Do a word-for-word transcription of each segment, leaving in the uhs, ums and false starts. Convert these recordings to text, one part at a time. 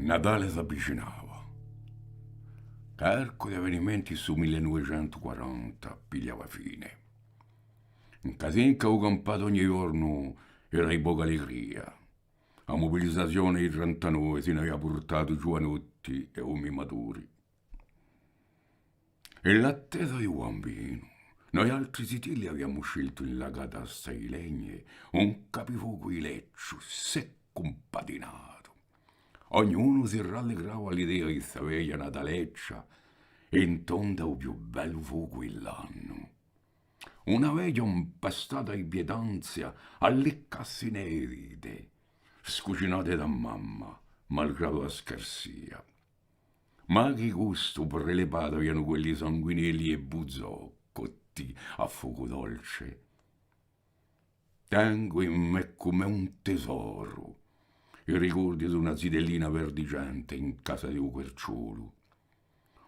Natale s'avvicinava. Carcu d'avvenimenti stu mille novecentu quaranta pigliava fine. In Casinca u campatu ogni ghjornu era di poca allegria. A mubilisazione di trentanove si n'avia purtatu ghjuvanotti è omi maturi. È l'attesa di u Bambinu, noi altri zitelli aviamu sceltu in la catasta di legne un capifocu di lecciu seccu impatinatu. Ognunu si rallegrava à l'idea di sta veglia nataleccia intonda à u più bellu focu di l'annu. Una veglia impastata di pietanzia à liccassi i diti, scucinate da mamma, malgradu a scarsia. Ma chì gustu prelibatu avianu quelli sanguinelli è buzoccotti à focu dolce? Tengu in mè cum'è un tesoru i ricordi d'una zitellina verdigente in casa di u Querciolu,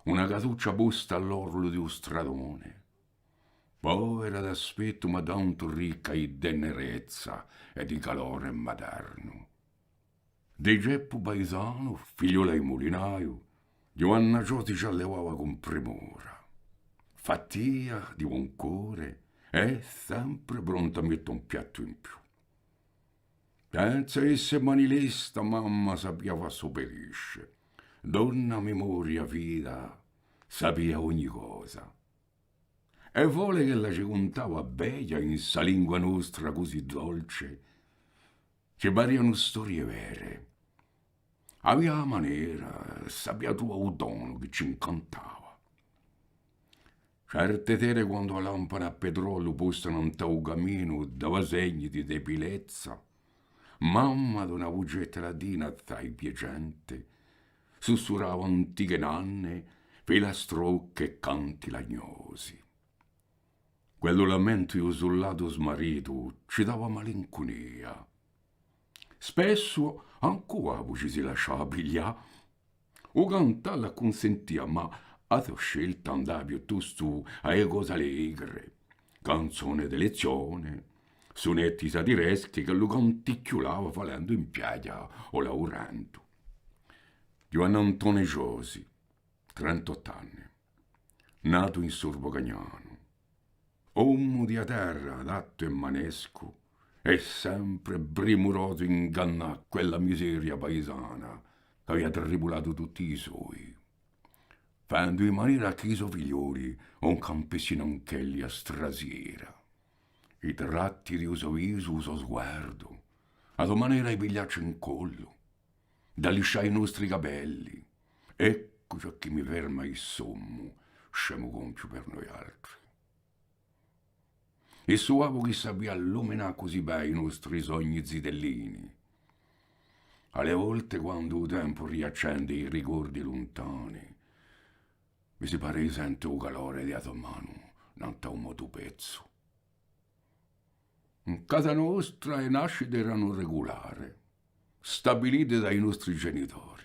una casuccia posta à l'orlu di u stradone, povera d'aspettu ma tantu ricca di tennerezza è di calore maternu. Di ceppu paisanu, figliola di mulinaiu, Ghjuvanna Giosi ci allevava cun primura. Fattia, di bon core, è sempre pronta à mette un piattu in più. Senza esse manilesta, mamma sapia fà su pedisce. Donna memoria viva, sapia ogni cosa. E fole ch'ella ci cuntava à veghja in sta lingua nostra cusì dolce, ci parianu storie vere. Avia a manera, sapia truvà u tonu chì ci incantava. Certe sere, quandu a lampana à petroliu posta nant'à u caminu dava segni di debilezza, mamma, d'una vucetta latina assai piacente, sussurava antiche nanne, filastrocche è canti lagnosi. Quellu lamentu di u suldatu smaritu ci dava malincunia. Spessu ancu u babbu ci si lasciava piglià. U cantà l'accunsentia, ma a so scelta andava piuttostu à e cose allegre, canzone d'elezzione, sunetti satireschi ch'ellu canticchiulava falendu in piaghja o lavurendu. Ghjuvannantone Giosi, trentottu anni, natu in Sorbu Cagnanu, omu di a terra, adattu è manescu, è sempre primurosu d'ingannà quella miseria paisana ch'avia tribulatu tutti i soi, fendu in manera chì i so figlioli ùn campessinu anch'elli à strasiera. I tratti di u so visu, u so sguardu, a so manera di pigliacci in collu, d'alliscià i nostri capelli. Eccu ciò chì mi ferma di sommu, scemu compiu per noi altri. È stu babbu chì sapia alluminà cusì bè i nostri sogni zitellini. À e volte, quandu u tempu riaccende i ricordi luntani, mi si pare di sente u calore di a so manu nant'à u mo tupezzu. In casa nostra e nascite eranu regulare, stabilite da i nostri genitori.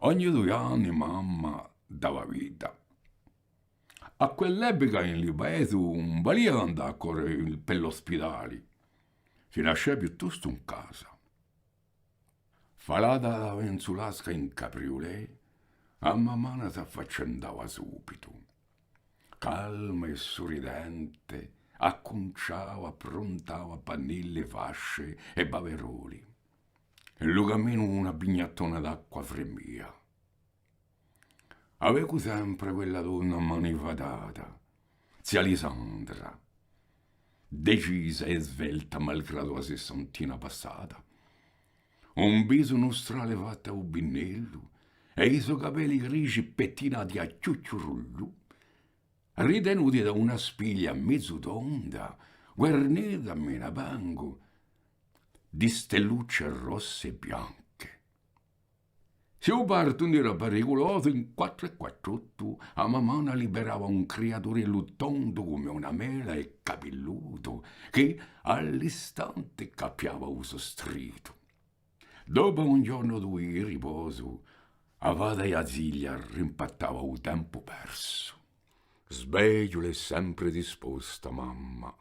Ogni dui anni mamma dava vita. À quell'epica in li paesi ùn valia d'andà à corre per l'ospidali, si nascia piuttostu in casa. Falata da Venzulasca in cabriulè, a mammana s'affaccendava subitu. Calma è surridente, accunciava, appruntava pannelli, fasce è baveroli. In lu caminu una pignattona d'acqua fremia. Avecu sempre quella donna manifatata, zia Lisandra, decisa è svelta malgradu a sessantina passata, un visu nustrale fattu à u pinnellu è i so capelli grisgi pettinati à chjucchjurullu, ritenuti da una spiglia mezu tonda, guarnita à menapangu di stellucce rosse è bianche. Sì u partu ùn era periculosu, in quattru è quattru ottu a mammana liberava un criaturellu tondu cum'è una mela è capillutu, chì à l'istante cappiava u so stritu. Dopu un ghjornu o dui di riposu, a fata di a ziglia rimpattava u tempu persu. Svegliula è sempre disposta, mamma.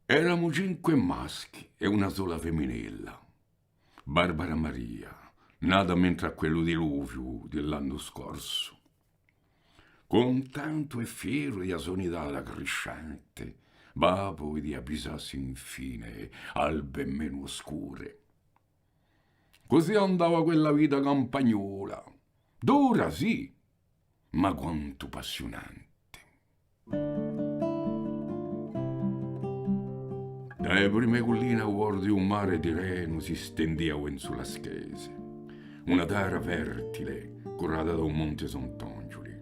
Eramu cinque maschi è una sola feminella. Barbara Maria, nata mentre à quellu diluviu di l'annu scorsu. Cuntentu è fieru di a so nitata criscente, babbu vidia pisassi infine albe menu scure. Cusì andava quella vita campagnula, dura, sì, ma quantu appassiunante. Da e prime culline à u bordu di u mare Tirrenu si stendia u Inzulaschese, una terra fertile, curata da u monte Sant'Angiuli.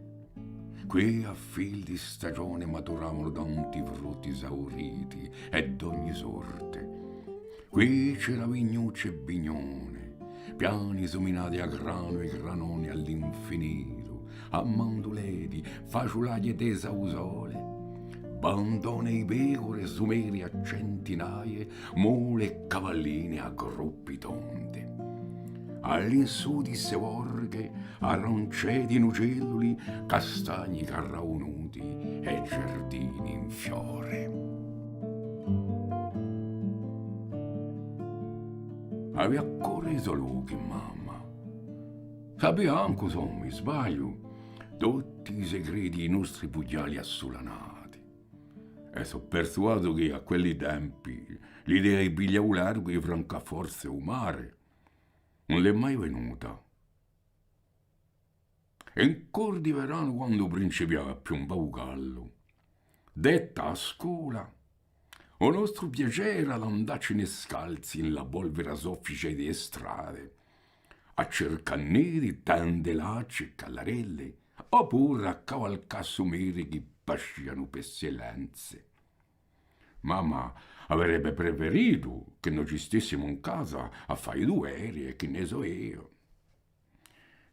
Quì à fil di stagione maturavanu tanti frutti sauriti è d'ogni sorte. Quì c'era vignucce è vignone, piani suminati à granu è granoni à l'infinitu, à manduleti, fasgiulai tesi à u sole, bandone di pecure, sumeri à centinaie, mule è cavalline à gruppi tondi. À l'insù di ste vorghe, aranceti, nucelluli, castagni carraunuti è giardini in fiore. Avia à core i so lochi, mamma. Sapia ancu, s'o ùn mi sbagliu, tutti i secreti di i nostri pughjali assulanati. È sò persuasu chì à quelli tempi l'idea di piglià u largu è di francà forse u mare ùn l'hè mai venuta. È in cor di veranu, quandu principiava à piumbà u caldu, detta a scola, u nostru piacè era d'andacci scalzi in la polvera soffice di e strade, à circà nidi, tende, lacci è callarelli, o puru à cavalcà sumeri chì pascianu pestilenze. Mamma averebbe preferitu chì no ci stissimu in casa à fà i duveri è chì ne sò eiu.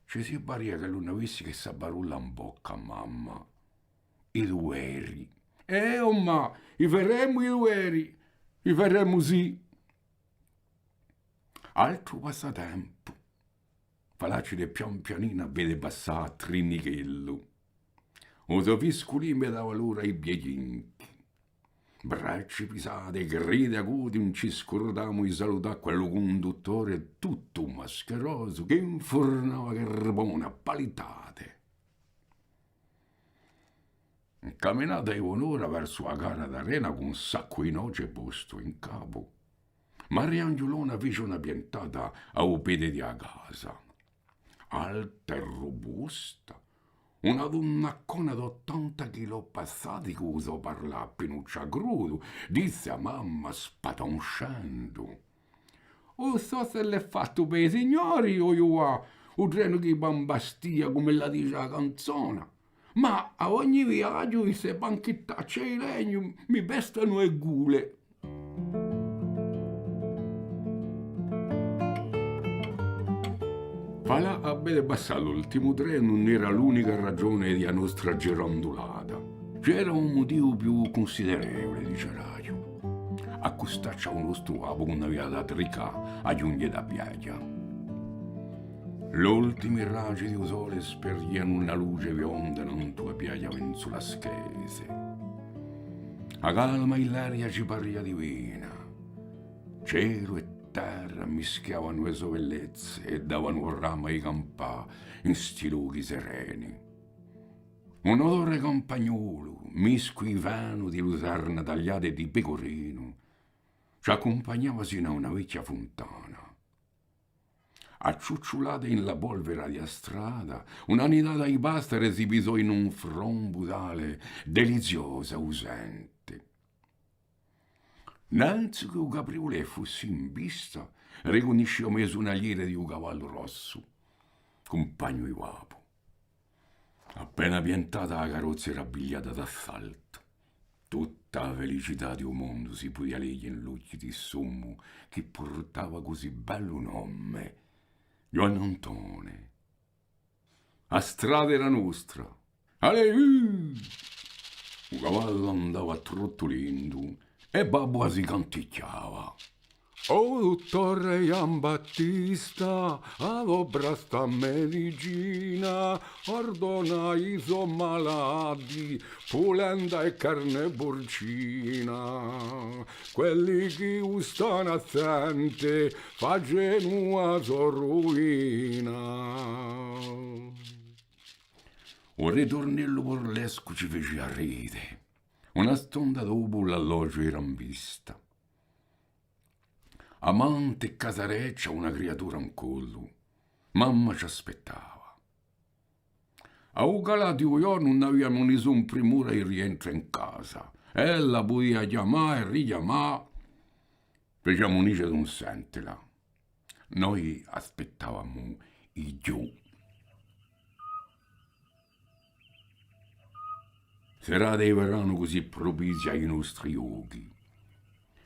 Ci si paria ch'ellu ùn avissi chè sta parolla in bocca, mamma. I duveri. Eh, o mà, i feremu i duveri, i feremu sì. Altru passatempu. Falacci di pian pianinu à vede passà à Trinichellu. U so fisculinu mi dava l'ora à i piedinchi. Bracci pisati, gridi acuti, ùn ci scurdavamu di salutà quellu cunduttore tuttu mascherosu chì infurnava carbone à palitate. Incaminatu à i bon'ora versu a gara d'Arena cù un saccu di noce postu in capu, Maria Anghjulona fici una piantata à u pede di a casa. Alta è rubusta, una dunnaccona d'ottanta chilò passati, cù u so parlà appinuccia crudu, dissi a mamma spatanscendu: Ùn sò s'ellu hè fattu pè i signori o eiu, u trenu chì va in Bastia, cum'ella dici a canzona, ma à ogni viaghju isse panchittacce di legnu mi pestanu e gule. Falà à vede passà l'ultimu trenu ùn era l'unica ragione di a nostra girandulata. C'era un mutivu più cunsiderevule, diceraghju. Accustacci à u nostru babbu chì ùn avia da tricà à ghjunghje da piaghja. L'ultimi raghji di u sole sparghjianu una luce bionda nantu à a piaghja inzulaschese. A calma di l'aria ci paria divina. Celu è terra mischiavanu e so bellezze è davanu brama di campà in sti lochi sereni. Un odore campagnolu, miscu di fenu, di lucerna tagliata è di pecurinu, ci accumpagnava sinu à una vechja funtana. Acciucciulata in la polvera di a strada, una nidata di pastere si pisò in un frombu d'ale, deliziosa, ausente. Nanzu chì u cabriulè fussi in vista, ricunnisciu u me sunagliere di u cavallu rossu, cumpagnu di babbu. Appena piantata, a carrozza era pigliata d'assaltu. Tutta a felicità di u mondu si pudia leghje in l'ochji di st'omu chì purtava cusì bellu nome, Ghjuvan Antone. A strada era nostra. Alè, uh! U cavallu andava à trottu lentu è babbu a si canticchiava. O duttore Ghjambattista, adopra sta medicina, ordona i so malati, pulenda è carne purcina. Quelli chì u stanu à sente, facenu a so ruvina. U riturnellu burlescu ci facia ride. Una stonda dopu l'alloghju era in vista. Amante casareccia, una criatura in collu. Mamma ci aspettava. À u calà di u ghjornu ùn aviamu nisun primura di rientre in casa. Ella pudia chjamà è richjamà. Faciamu nice d'ùn sentela. Noi aspettavamu i ghjù. Serata di veranu cusì prupizia à i nostri ochi.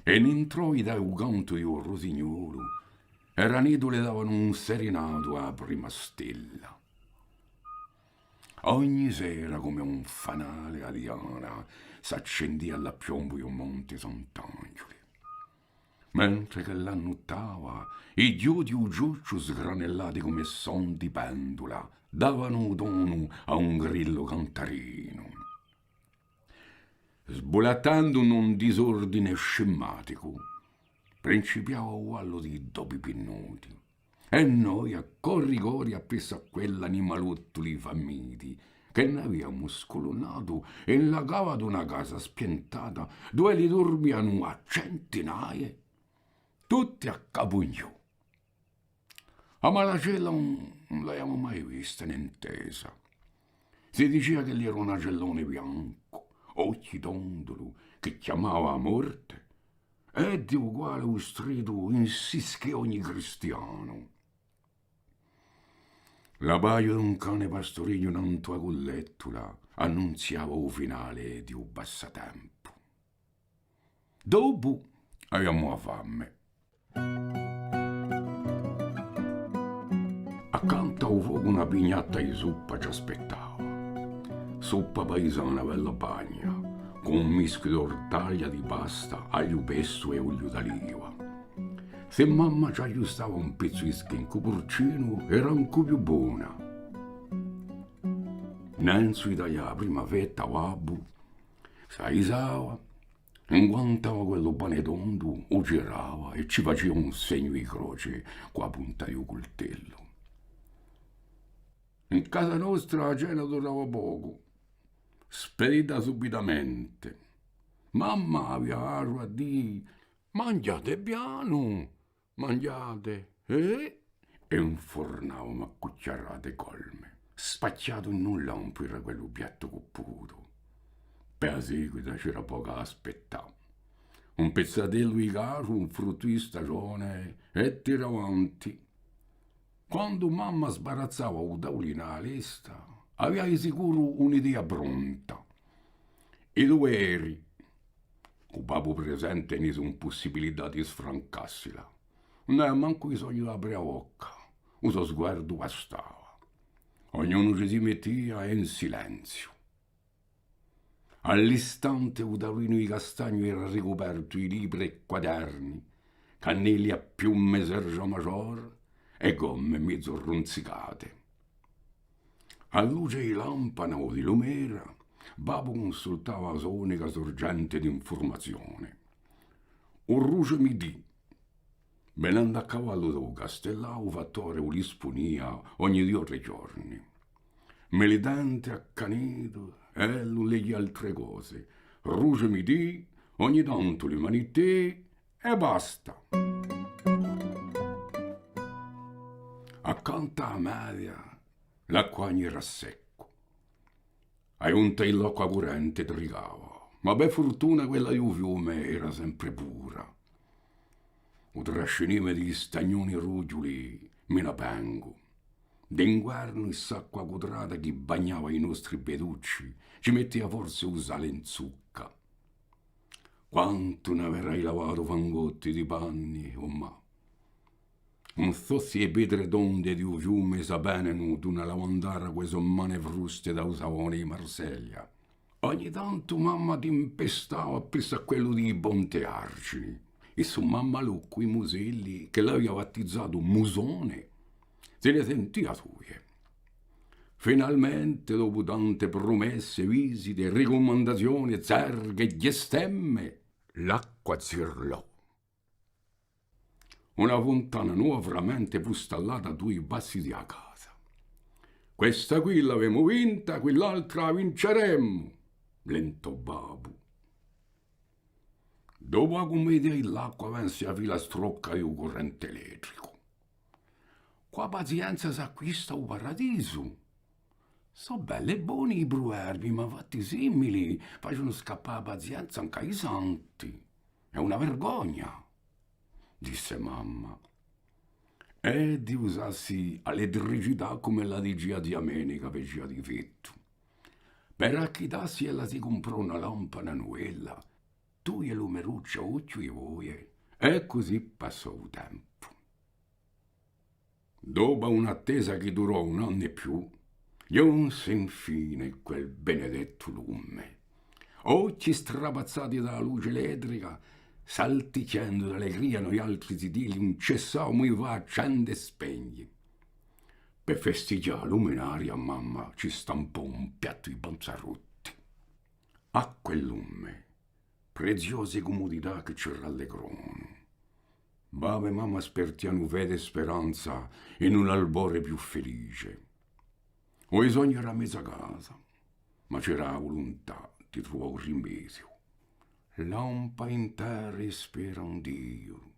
È in introita u cantu di u rusignolu, e ranitule davanu un serenatu à a prima stella. Ogni sera, cum'è un fanale, a diana s'accendia à l'appiombu di u monte Sant'Anghjuli. Mentre ch'ella annuttava, i ghjù di u ciucciu, sgranellati cum'è soni di pendula, davanu u tonu à un grillu cantarinu. Sbulattendu in un disordine scemmaticu, principiava u ballu di i topi pinnuti. È noi, à corri corri, appressu à quell'animaluttuli famiti, chì n'aviamu sculunnatu in la cava d'una casa spiantata, duve li durmianu à centinaie, tutti à capu in ghjù. A Malacella ùn, ùn l'aviamu mai vista nè intesa. Si dicia ch'ellu era un acellone biancu, ochji tonduli, chì chjamava a morte, è di u quale u stridu insischia ogni cristianu. L'abbagliu d'un cane pasturignu nantu à a cullettula annunziava u finale di u passatempu. Dopu aviamu a fame. Accantu à u focu una pignatta di suppa ci aspettava. Suppa paisana bella bagna, cù un mischiu d'ortaglia, di pasta, agliu pestu è oliu d'aliva. Sè mamma ci aghjustava un pezzu di schencu purcinu, era ancu più bona. Nanzu di taglià a prima fetta, babbu s'aisava, inguantava quellu pane tondu, u girava è ci facia un segnu di croce cù a punta di u cultellu. In casa nostra a cena durava pocu, spedita subitamente. Mamma avia l'aria di dì: "Manghjate pianu, manghjate, eh?" È infurnavamu à cuchjarate colme. Spachjatu in un lampu era quellu piattu cupputu. Per a seguita c'era pocu à aspettà. Un pezzatellu di casgiu, un fruttu di stagione è tira avanti. Quandu mamma sbarazzava u tavulinu à a lesta, avia di sicuru un'idea pronta. I duveri, cù babbu presente, nisun pussibilità di sfrancassila. Ùn avia mancu bisognu d'apre a bocca, u so sguardu bastava. Ognunu ci si mettia in silenziu. À l'istante u tavulinu di castagnu era ricupertu di libri è quaderni, cannelli à piume Sergio Major è gomme mezu runzicate. À luce di lampana o di lumera, babbu cunsultava a so unica surgente d'infurmazione. U Ruge Midi, venendu à cavallu da u Castellà, u fattore u li spunia ogni dui o trè ghjorni. Militante accanitu, ellu leghjia altre cose. Ruge Midi, ogni tantu l'Humanité è basta. Accantu à a media, l'acquagnu era seccu. A ghjunta di l'acqua currente tricava, ma per furtuna quella di u fiume era sempre pura. U trascinime di i stagnoni rughjuli mi n'avvengu. D'inguernu, iss'acqua cutrata chì bagnava i nostri peducci ci mettia forse u sale in zucca. Quantu n'averai lavatu fangotti di panni, o mà! Ùn sò s'è e petre tonde di u fiume sapenenu d'una lavandera cù e so mane fruste da u savone di Marseglia. Ogni tantu mamma timpestava appressu à quellu di i Ponti d'Argini. è ssu mammaluccu di muselli ch'ellu avia battizatu Musone, si ne sentia suie. Finalmente, dopu tante prumesse, visite, ricumandazione, zerghe è ghjestemme, l'acqua zirlò. Una funtana nova veramente fu stallata à dui passi di a casa. Questa quì l'avemu vinta, quill'altra a vinceremu, lentò babbu. Dopu a cummedia di l'acqua vinse a filastrocca di u currente elettricu. Cù a pazienza s'acquista u paradisu. Sò belli è boni i pruverbii, ma fatti simili facenu scappà a pazienza ancu à i santi. Hè una vergogna, disse mamma. È di usassi a elettricità cum'ella dicia zia Menica facia difettu. Per acchittassi ella si cumprò una lampana nuvella, dui lumerucci à ochju di boia, è cusì passò u tempu. Dopu à un'attesa chì durò un annu è più, ghjunse infine quel benedettu lume. Ochji strapazzati da a luce elettrica, saltichjendu d'alegria, noialtri zitelli ùn cessavamu di fà accende è spegne. Per festighjà a luminaria, mamma ci stampò un piattu di panzarotti. À quel lume, preziose cumudità chì ci rallegronu. Babbu è mamma spertianu fede è speranza in un albore più felice. U bisognu era à mezu casa, ma c'era a vuluntà di truvà un rimediu. Lampa in terra è spera in Diu.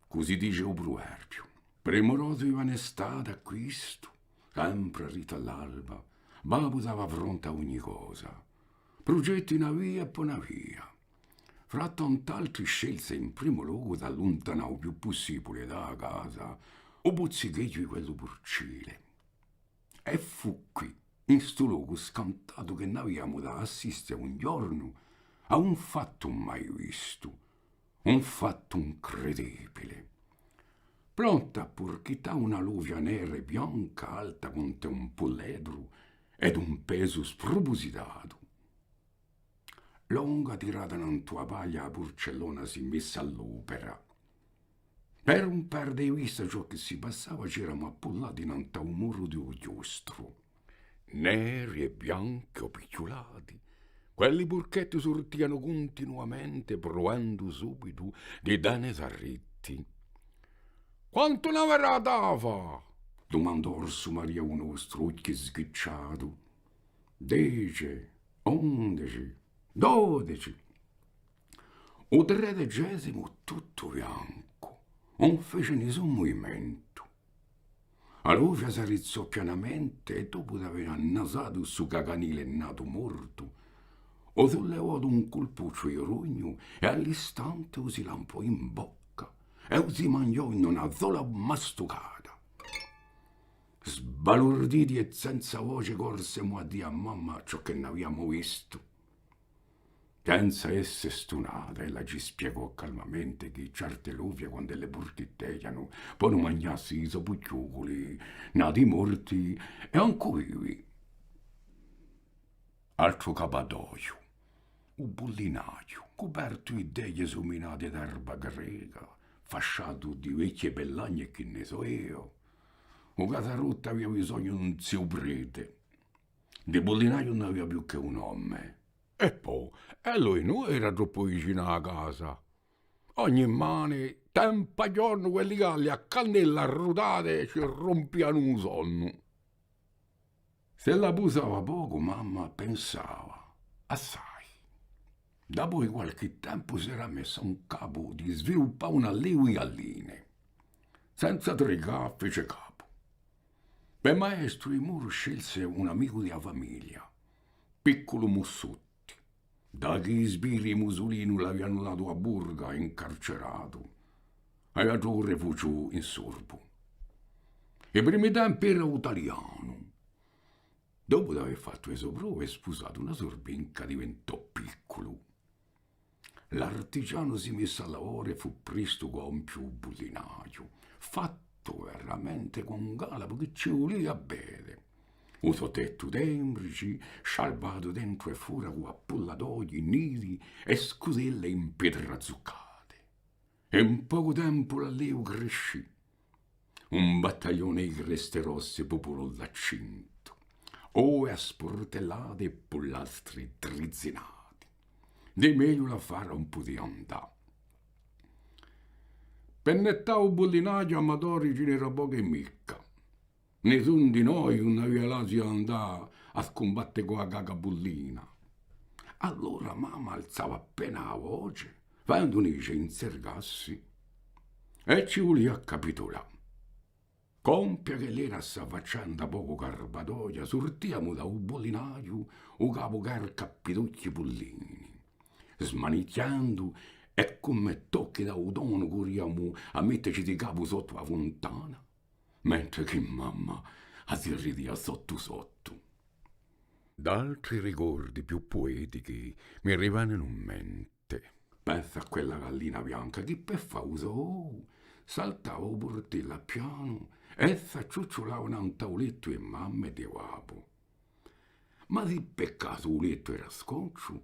Cusì dice u pruverbiu. Premurosu di vene st'età à quistu, sempre à ritta à l'alba, babbu dava fronte à ogni cosa. Prugetti in una via è po in una via. Fra tant'altri scelse in primu locu d'alluntanà u più pussibule da a casa u puzzicheghju di quellu purcile. È fù quì, in stu locu scantatu, chì n'aviamu da assiste un ghjornu à un fattu mai vistu, un fattu incredibile. Pronta à purchità una lufia nera è bianca, alta quant'è un pulleddru, è d'un pesu sprupusitatu. Longa tirata nantu à a paglia, a purcellona s'hè messa à l'opera. Per ùn perde di vista ciò chì si passava, c'eramu appullati nantu à u muru di u chjostru. Neri è bianchi o pichjulati, quelli purchetti surtianu cuntinuamente, pruvendu subitu di dà ne sarretti. Quantu n'averà da fà? Dumandò Orsu Maria u nostru, ochji sghicciati. Dece, undeci, dodeci. U tredecesimu tuttu biancu, ùn fece nisun muvimentu. A lufia s'arrizzò pianamente è dopu d'avè annasatu stu cacanile natu mortu, u sullevò d'un culpucciu di grugnu è à l'istante u si lampò in bocca è u si manghjò in una sola mastucata. Sbalurditi è senza voce corsemu à dì à mamma ciò chì n'aviamu vistu. Senza esse stunata, ella ci spiegò calmamente chì certe lufie, quand'elle purchitteghjanu, ponu manghjassi i so puchjuculi, nati morti è ancu vivi. Altru capatoghju, u bullinaghju, cupertu di teghje suminate d'erba greca, fasciatu di vechje pellagne è chì ne sò eiu, u casarottu avia bisognu d'un ziu prete. Di bullinaghju ùn avia più chè u nome. È po, ellu dinù era troppu vicinu à a casa. Ogni mane, tempu à ghjornu, quelli galli à cannella arrutate ci rumpianu u sonnu. S'ella pusava pocu, mamma pensava assai. Dapoi qualchì tempu s'era messa in capu di sviluppà un allivu di galline. Senza tricà, fece capu. Per maestru di muru scelse un amicu di a famiglia, picculu Mussotti, da chì i sbirri di Musulinu l'avianu datu à Burga incarceratu. Avia trovu rifugiu in Sorbu. I primi tempi era u talianu. Dopu d'avè fattu e so prove, hè spusatu una surbinca, diventò picculu. L'artigianu si misse à lavora è fù prestu compiu u bullinaghju, fattu veramente cù un galapu chì ci vulia à vede. U so tettu tembrici, scialbatu dentru è fora cù appullatoghji neri è scuselle in petra zuccate. È in pocu tempu l'allevu criscì. Un battaglione di creste rosse pupulò l'accintu. Ove à spurtellate è pullastri trizzinati. Di megliu l'affare ùn pudia andà. Pè nettà u bullinaghju amatori ci n'era pocu è micca. Nisunu di noi ùn avia l'asiu d'andà à scumbatte cù a caca bullina. Allora mamma alzava appena a voce, facendu nisce inzergassi, è ci vulia à capitulà. Compia ch'ella era sta faccenda pocu garbatoghja, surtiamu da u bullinaghju u capu carcu à piduchji bullini, smanichjandu, è cum'è tocchi da u tonu curriamu à metteci di capu sottu à a funtana, mentre chì mamma a si ridia sottu sottu. D'altri ricordi più puetichi mi rivenenu in mente. Pensu à quella gallina bianca chì per fà u so ovu saltava u purtellu à pianu è s'acciucciulava nant'à u lettu di mamma è di babbu. Ma sì per casu u lettu era sconciu,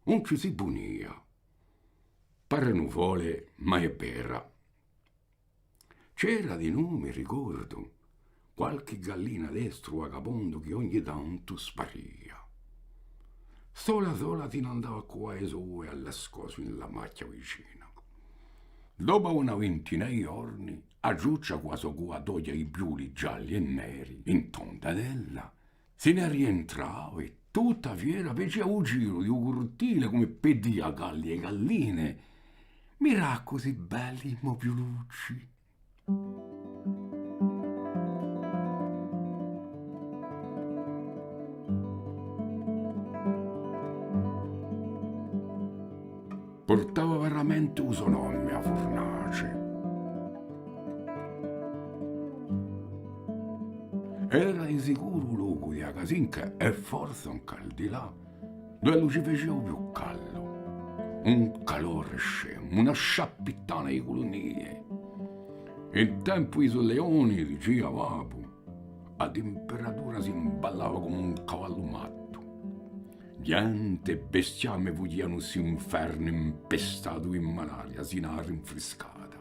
ùn ci si punia. Parenu fole, ma hè vera. C'era dinù, mi ricordu, qualchì gallina destru vagabondu chì ogni tantu sparia. Sola sola si n'andava à cuvà i so ovi à l'ascosu in la machja vicina. Dopu à una vintina di ghjorni, a ciuccia cù a so cuvatoghja di piuli gialli è neri, in tonda d'ella, si ne rientrava è tutta fiera facia u giru di u curtile cum'è per dì à galli è galline: Mirà cusì belli i mo piulucci! Purtava veramente u so nome a furnace. Era di sicuru u locu di a Casinca è forse ancu al di là, duve ci facia u più caldu. Un calore scemu, una sciappittana di culunie. In tempu di i so leoni, dicia babbu, a timperatura s'imballava cum'è un cavallu mattu. Ghjente è bestiame fughjianu st'infernu impestatu di malaria, sinu à rinfriscata.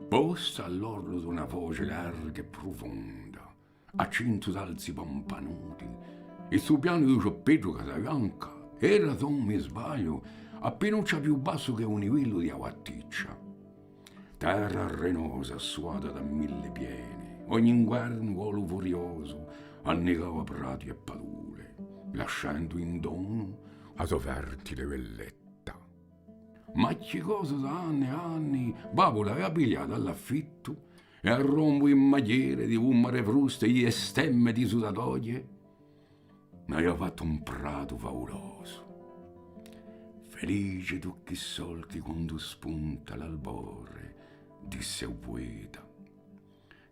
Posta à l'orlu d'una foce larga è prufonda, à centu salzi pampanuti, è stu pianu di u Ciuppeddu Casabianca era, s'ùn mi sbagliu, appinuccia più bassu chè u nivellu di a Vatticcia. Terra arenosa, suata da mille piene, ogni inguernu colu furiosu annigava prati è padule, lascendu in donu a so fertile belletta. Macchjicosu da anni è anni, babbu l'avia pigliatu à l'affittu è à rombu di maghjere, di pumare fruste è di stemme di sudatoghje, n'avia fattu un pratu favulosu. Felice tutti i solchi quandu spunta l'albore, disse u pueta.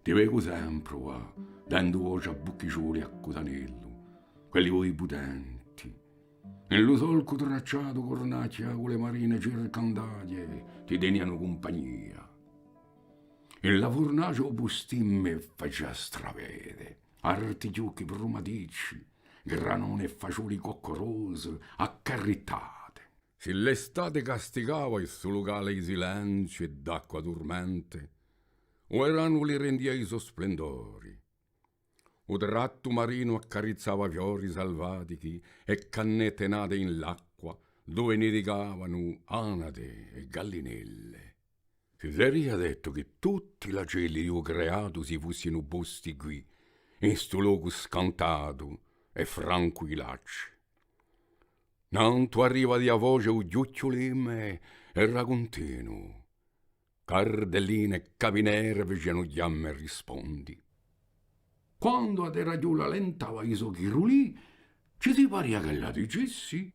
Ti vecu sempre, và, dendu voce à Bucchicioli è à Cutanellu, quelli voi putenti. In lu solcu tracciatu, curnacchje, acule marine circandate ti tenianu cumpagnia. In la furnace u pustimmu facia stravede, artichjucchi prumaticci, granone è fasgioli coccorusi, accarittate. Sì l'estate castigava stu lucale di silenziu è d'acqua durmente, u veranu li rendia i so splendori. U trattu marinu accarizzava fiori salvatichi è cannette nate in l'acqua, duve nidicavanu anate è gallinelle. Si seria dettu chì tutti l'acelli di u creatu si fussinu posti quì, in stu locu scantatu è francu di lacci. Nantu à a riva di a foce u chjucchjuleme era cuntinu. Cardelline è capinere facianu chjama è rispondi. Quandu a terraghjula allentava i so chirulì, ci si paria ch'ella dicissi: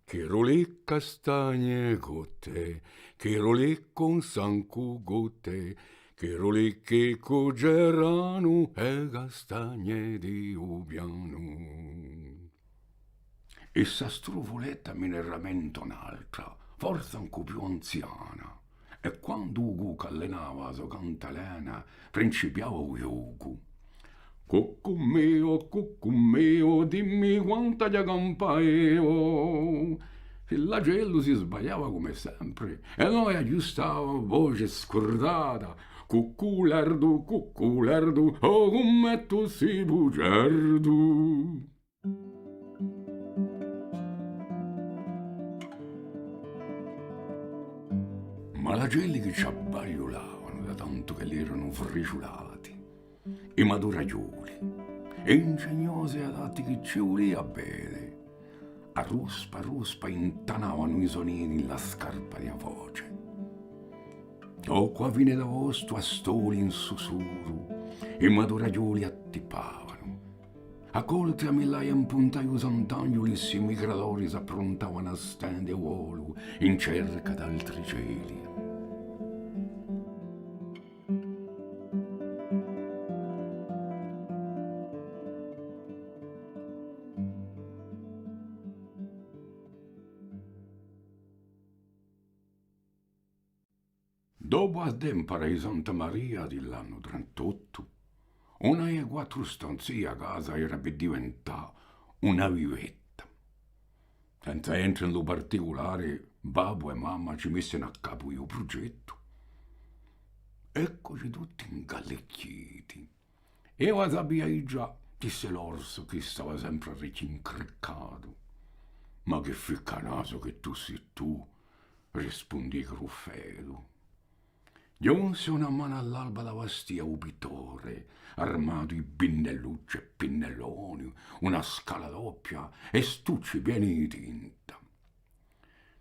Chirulì castagne cotte, chirulì cun sancu cotte, chirulì chì cuceranu e castagne di u pianu. È sta strufuletta mi ne rammentu un'altra, forse ancu più anziana, è quandu u cucu allenava a so cantalena, principiava u ghjocu. Cucu miu, cucu miu, dimmi quant'aghju à campà eiu. L'acellu si sbagliava cum'è sempre, è noi aghjustava a voce scurdata: Cucculerdu, cucculerdu, oh, cum'è tù sì bugerdu! Ma l'acelli chì ci abbagliulavanu da tantu ch'elli eranu friciulati, i maduraghjoli, è ingegnosi è adatti chì ci vulia à vede, a ruspa a ruspa intanavanu i so nidi in la scarpa di a foce. O cù a fine d'aostu, à stoli in sussurru, i maduraghjoli attippavanu. A coltri a millaia impuntaiu Sant'Anghjuli, i migradori s'appruntavanu à stende u volu in cerca d'altri celi. Dopu à tempara di Santa Maria di l'annu trentottu, una di e quattru stanzi di a casa era per diventà una vivetta. Senza entre in lu particulare, babbu è mamma ci missenu à capu u prugettu. Eccuci tutti ingallicchiti. Eiu a sapia digià, disse l'orsu, chì stava sempre à recchju incriccatu. Ma chì ficcanasu chì tù sì tù, rispundì Gruffetu. Ghjunse una manu à l'alba da Bastia u pittore, armatu di pinnellucci è pinnelloni, una scala doppia è stucci pieni di tinta.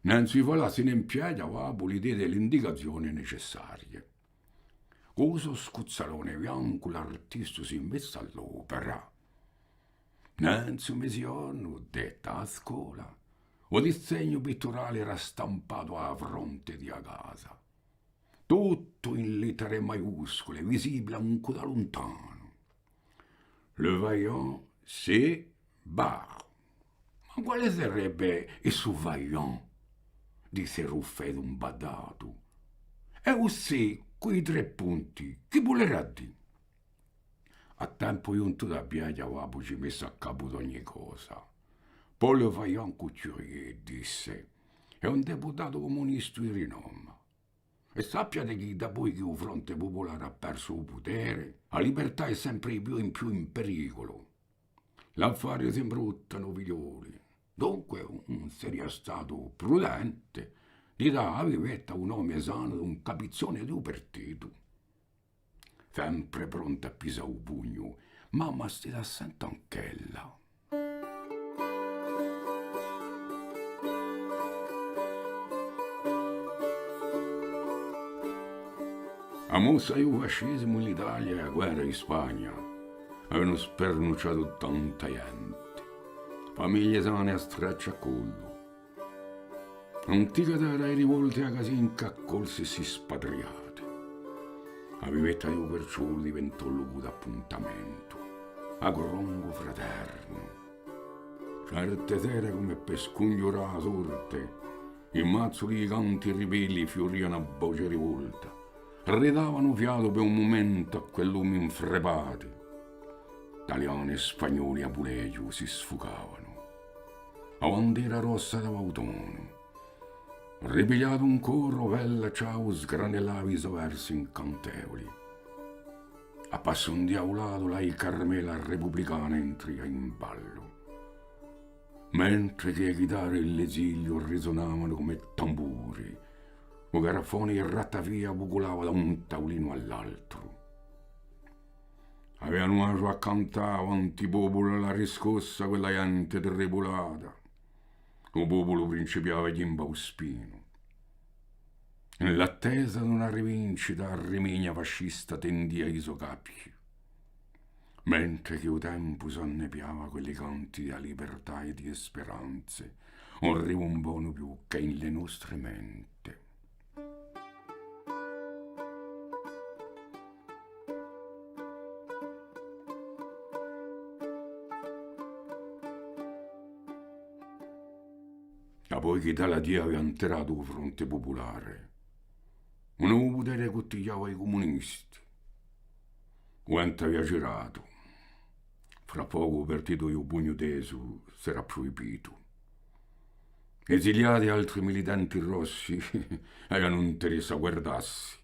Ùn si falassi in piaghja, babbu li dette l'indicazioni necessarie. Cù u so scuzzalone biancu l'artistu si messe à l'opera. Nanzu meziornu, detta a scola, u disegnu pitturale era stampatu à a fronte di a casa. Tuttu in littere maiuscule, visibile ancu da luntanu. Le Vaillant se barre. Ma quale sarebbe issu Vaillant? Disse Gruffetu imbadatu. È u se cù i trè punti, chì vulerà dì? À tempu ghjuntu da piaghja, babbu ci misse à capu d'ogni cosa. Paul Vaillant-Couturier, disse, hè un deputatu cumunistu di rinoma. È sappiate chì dapoi chì u Fronte Pupulare hà persu u putere, a libertà hè sempre di più in più in periculu. L'affari si imbruttanu, figlioli. Dunque, ùn seria statu prudente di dà à a vivetta u nome sanu d'un capizzone di u partitu? Sempre pronta à pisà u pugnu, mamma stette à sente anch'ella. A mossa di u fascisimu in l'Italia è a guerra in Spagna avenu spernucciatu tanta ghjente, famiglie sane à stracciu à collu. Antica terra di rivolte, a Casinca accolse sti spatriati. A vivetta di u Querciolu diventò locu d'appuntamentu, a grongu fraternu. Certe sere, cum'è per scunghjurà a sorte, i mazzuli di canti ribelli fiurianu à voce rivolta, ridavanu fiatu per un mumentu à quelli infrepati. Taliani è spagnoli à vuleghju si sfucavanu. A bandera rossa dava u tonu. Ripigliatu in coru, Vella Ciau sgranellava i so versi incantevuli. À passu indiaulatu, la Carmela republicana entria in ballu. Mentre chì e chitarre di l'esiliu risunavanu cum'è tamburi, u garafone di Rattavia vuculava da un taulinu à l'altru. Avianu asgiu à cantà avanti populu à la riscossa quella ghjente tribulata. U populu principiava à ghjimbà u spinu. In l'attesa d'una rivincita, a rimigna fascista tendia i so cappi. Mentre chì u tempu s'annebbiava cù li canti di a libertà è di e speranze, ùn rivumbonu più chè in le nostre mente. Dapoi chì Daladier avia interratu u Fronte Pupulare, u novu putere cuttigliava i cumunisti. U ventu avia giratu. Fra pocu u partitu di u pugnu tesu serà pruibitu. Esiliati, altri militanti rossi, avianu interessu à guardassi.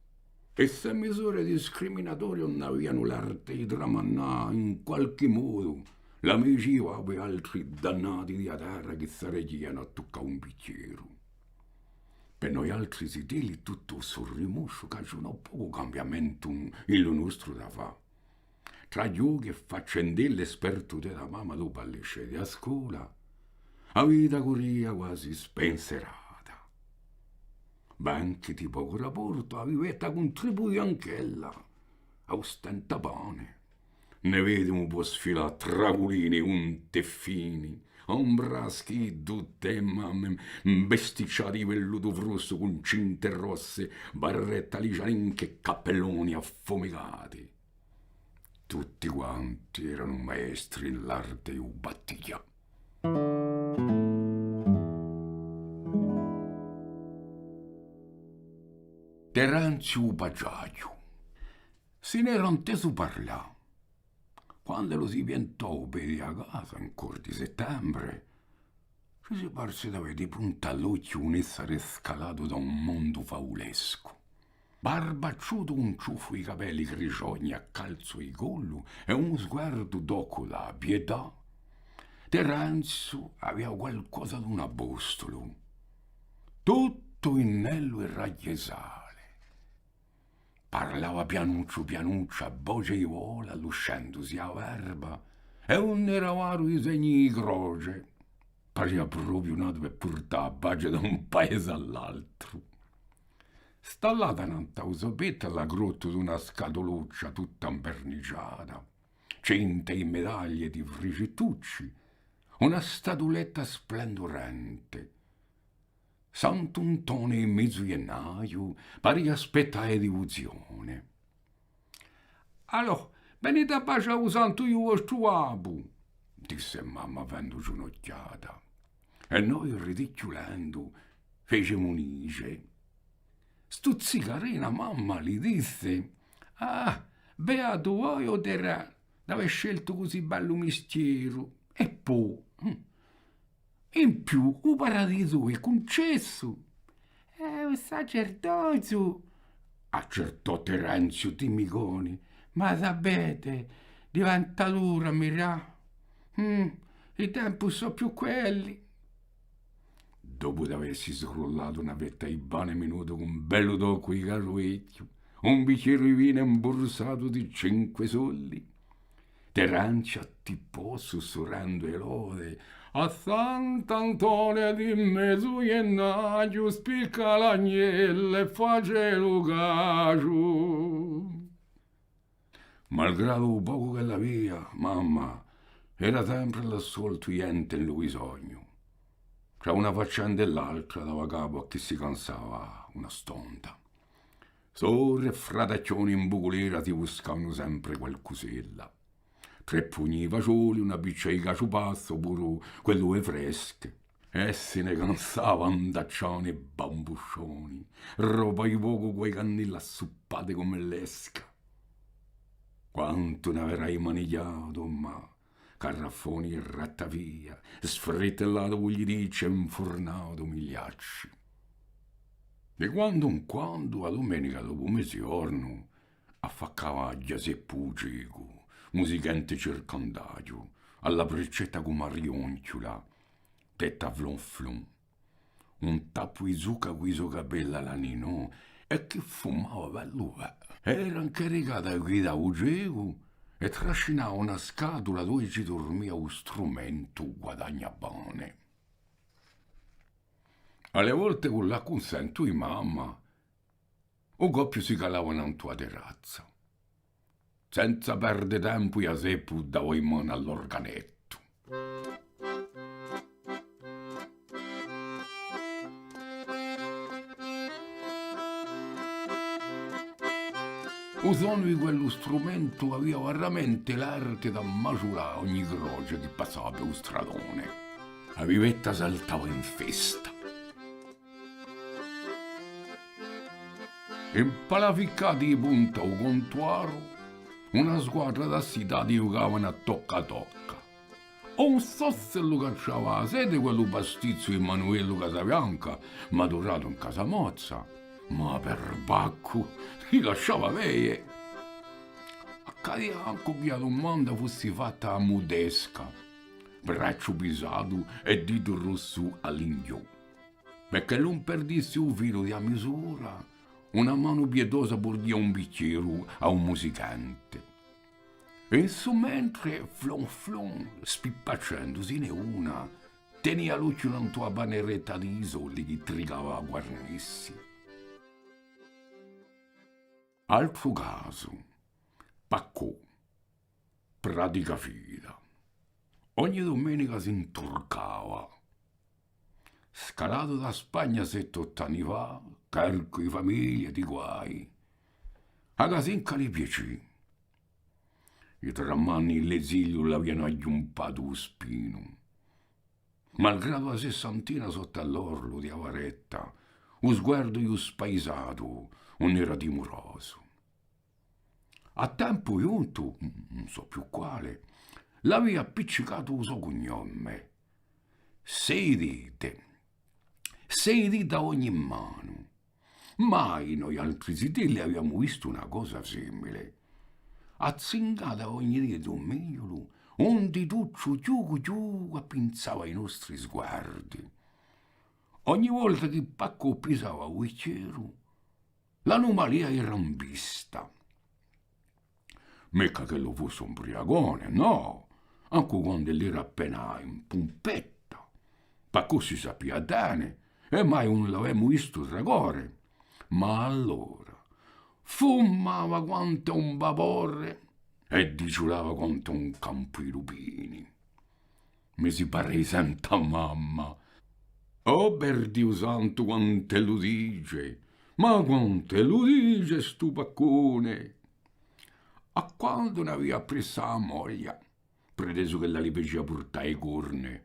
È ste misure discriminatorie ùn avianu l'arte di tramannà in qualchì modu l'amici di babbu è altri dannati di a terra chì s'arreghjianu à tuccà un bichjeru. Per noialtri zitelli tuttu stu rimusciu cagiunò pocu cambiamentu in, in lu nostru da fà. Trà ghjochi è faccendelli è spartute da mamma dopu à l'esce di a scola, a vita curria guasi spenserata. Banchi di pocu raportu, a vivetta cuntribuì anch'ella à u stentapane. Ne vedimu po sfilà tragulini, unti è fini, ombraschi, tutte e mamme, imbesticciati di vellutu frossu cun cinte rosse, barrette alicianinche è cappelloni affumicati. Tutti quanti eranu maestri in l'arte di u battiglià. Terenziu u paghjaghju. Si n'era intesu parlà. Quandu ellu si piantò à u pedi di a casa, in cor di settembre, ci si parsi d'avè di punta à l'ochju un essere scalatu da un mondu faulescu. Barbacciutu, cun ciuffu di capelli grisgioni à calzu di collu è un sguardu d'ocu da pietà, Terenziu avia qualcosa d'un apostulu. Tuttu in ellu era ghjesale. Parlava pianucciu pianucciu, à voce di volu, alluscendusi a barba, è ùn era varu i segni di croce. Paria propiu natu per purtà a pace da un paese à l'altru. Stallata nant'à u so pettu, a la crottu d'una scatuluccia tutta inverniciata, cinta di medaglie è di fricittucci, una statuletta splendurente. Sant'Antone in mezu ghjennaiu paria aspettà e divuzione. Allora, venite à basgià u santu di u vostru babbu, disse mamma, avenduci un'ochjata. È noi, ridichjulendu, fecemu nice. Stuzzicarina, mamma li disse: Ah, beatu voi, o Terè, d'avè sceltu cusì bellu mistieru. È po, hm, in più, u paradisu hè cuncessu. È u sacerdoziu, accertò Terenziu timiconi, ma sapete, diventa duru à mirà. Mm, i tempi ùn sò più quelli. Dopu d'avessi scrullatu una fetta di pane minutu cù un bellu toccu di casgiu vechju, un bichjeru di vinu imbursatu di cinque soldi, Terenziu attippò sussurrendu e lode: À Sant'Antone di mezu ghjennaiu spicca l'agnellu è face lu casgiu. Malgradu u pocu ch'ella avia, mamma era sempre à l'assoltu di ghjente in lu bisognu. Trà una faccenda è l'altra dava capu à chì si cansava una stonda. Sore è frataccioni in buculera si buscavanu sempre qualcusella. Trè pugni di fasgioli, una piccia di casgiu passu, o puru quellu di fresche. È si ne cansava andacciani è bambuscioni, roba di pocu cù e cannelle assuppate cum'è l'esca. Quantu n'averai manighjatu, ma carraffoni di rattafia, sfritellatu pugliticci è infurnatu migliacci. Di quandu in quandu, a dumenica dopu meziornu, affaccava Ghjaseppu u cecu, musichente circandariu, à la briccetta cù Maria Onchjula, detta Flon Flon. Un tappu di zucca cù i so capelli à la Ninò, è chì fumava bellu bè. Era incaricata di guidà u cecu è trascinava una scatula duve ci durmia u strumentu guadagnapane. À le volte, cù l'accunsentu di mamma, u coppiu si calava nantu à a terrazza. Senza perde tempu, Ghjaseppu dava in manu à l'organettu. U sonu di quellu strumentu avia veramente l'arte d'ammaciulà ogni croce chì passava per u stradone. A vivetta saltava in festa. Impalaficcati di punta à u contuaru, una squadra d'assitati ghjucavanu à tocca à tocca. Ùn sò s'ellu cacciava a sete quellu pastizzu di Manuellu Casabianca, maturatu in Casamozza, ma per Paccu li lasciava vede. Accadia ancu chì a dumanda fussi fatta à a mudesca, bracciu pisatu è ditu rossu à l'inghjò. Perchè ùn perdissi u filu di a misura, una manu pietosa purghjia un bichjeru à un musicante. È in su mentre, flon flon, spippacciendusine una, tenia l'ochju nantu à a paneretta di i soldi chì tricava à guarnissi. Altru casu. Paccò, pratica fida. Ogni dumenica s'inturcava. Scalatu da Spagna sette, ottu anni fà, carcu di famiglia, di guai. A casinca li piacì. I trè manni in l'esiliu l'avianu aghjumpatu u spinu. Malgradu a sessantina sottu à l'orlu di a varetta, u sguardu di u spaisatu ùn era timurosu. À tempu ghjuntu, ùn sò più quale, l'avia appiccicatu u so cugnome. Sei dite, sei dite à ogni manu. Mai noi altri zitelli aviamu vistu una cosa simile. Azzingata ogni dita d'un migliulu, un ditucciu chjucu chjucu appinzava i nostri sguardi. Ogni volta chì Paccò pisava u bichjeru, l'anomalia era in vista. Micca ch'ellu fussi un briacone, nò, ancu quand'ellu era appena in pumpetta. Paccò si sapia bè, è mai ùn l'avemu vistu tracori. Ma allora, fumava quant'è un vapore è diciulava quant'è un campu di lupini. Mi si pare di sente a mamma. Oh, per Diu santu, quant'ellu dice! Ma quant'ellu dice stu Paccone! À quandu n'avia appressu à a moglia, pretesu ch'ella li facia purtà e corne.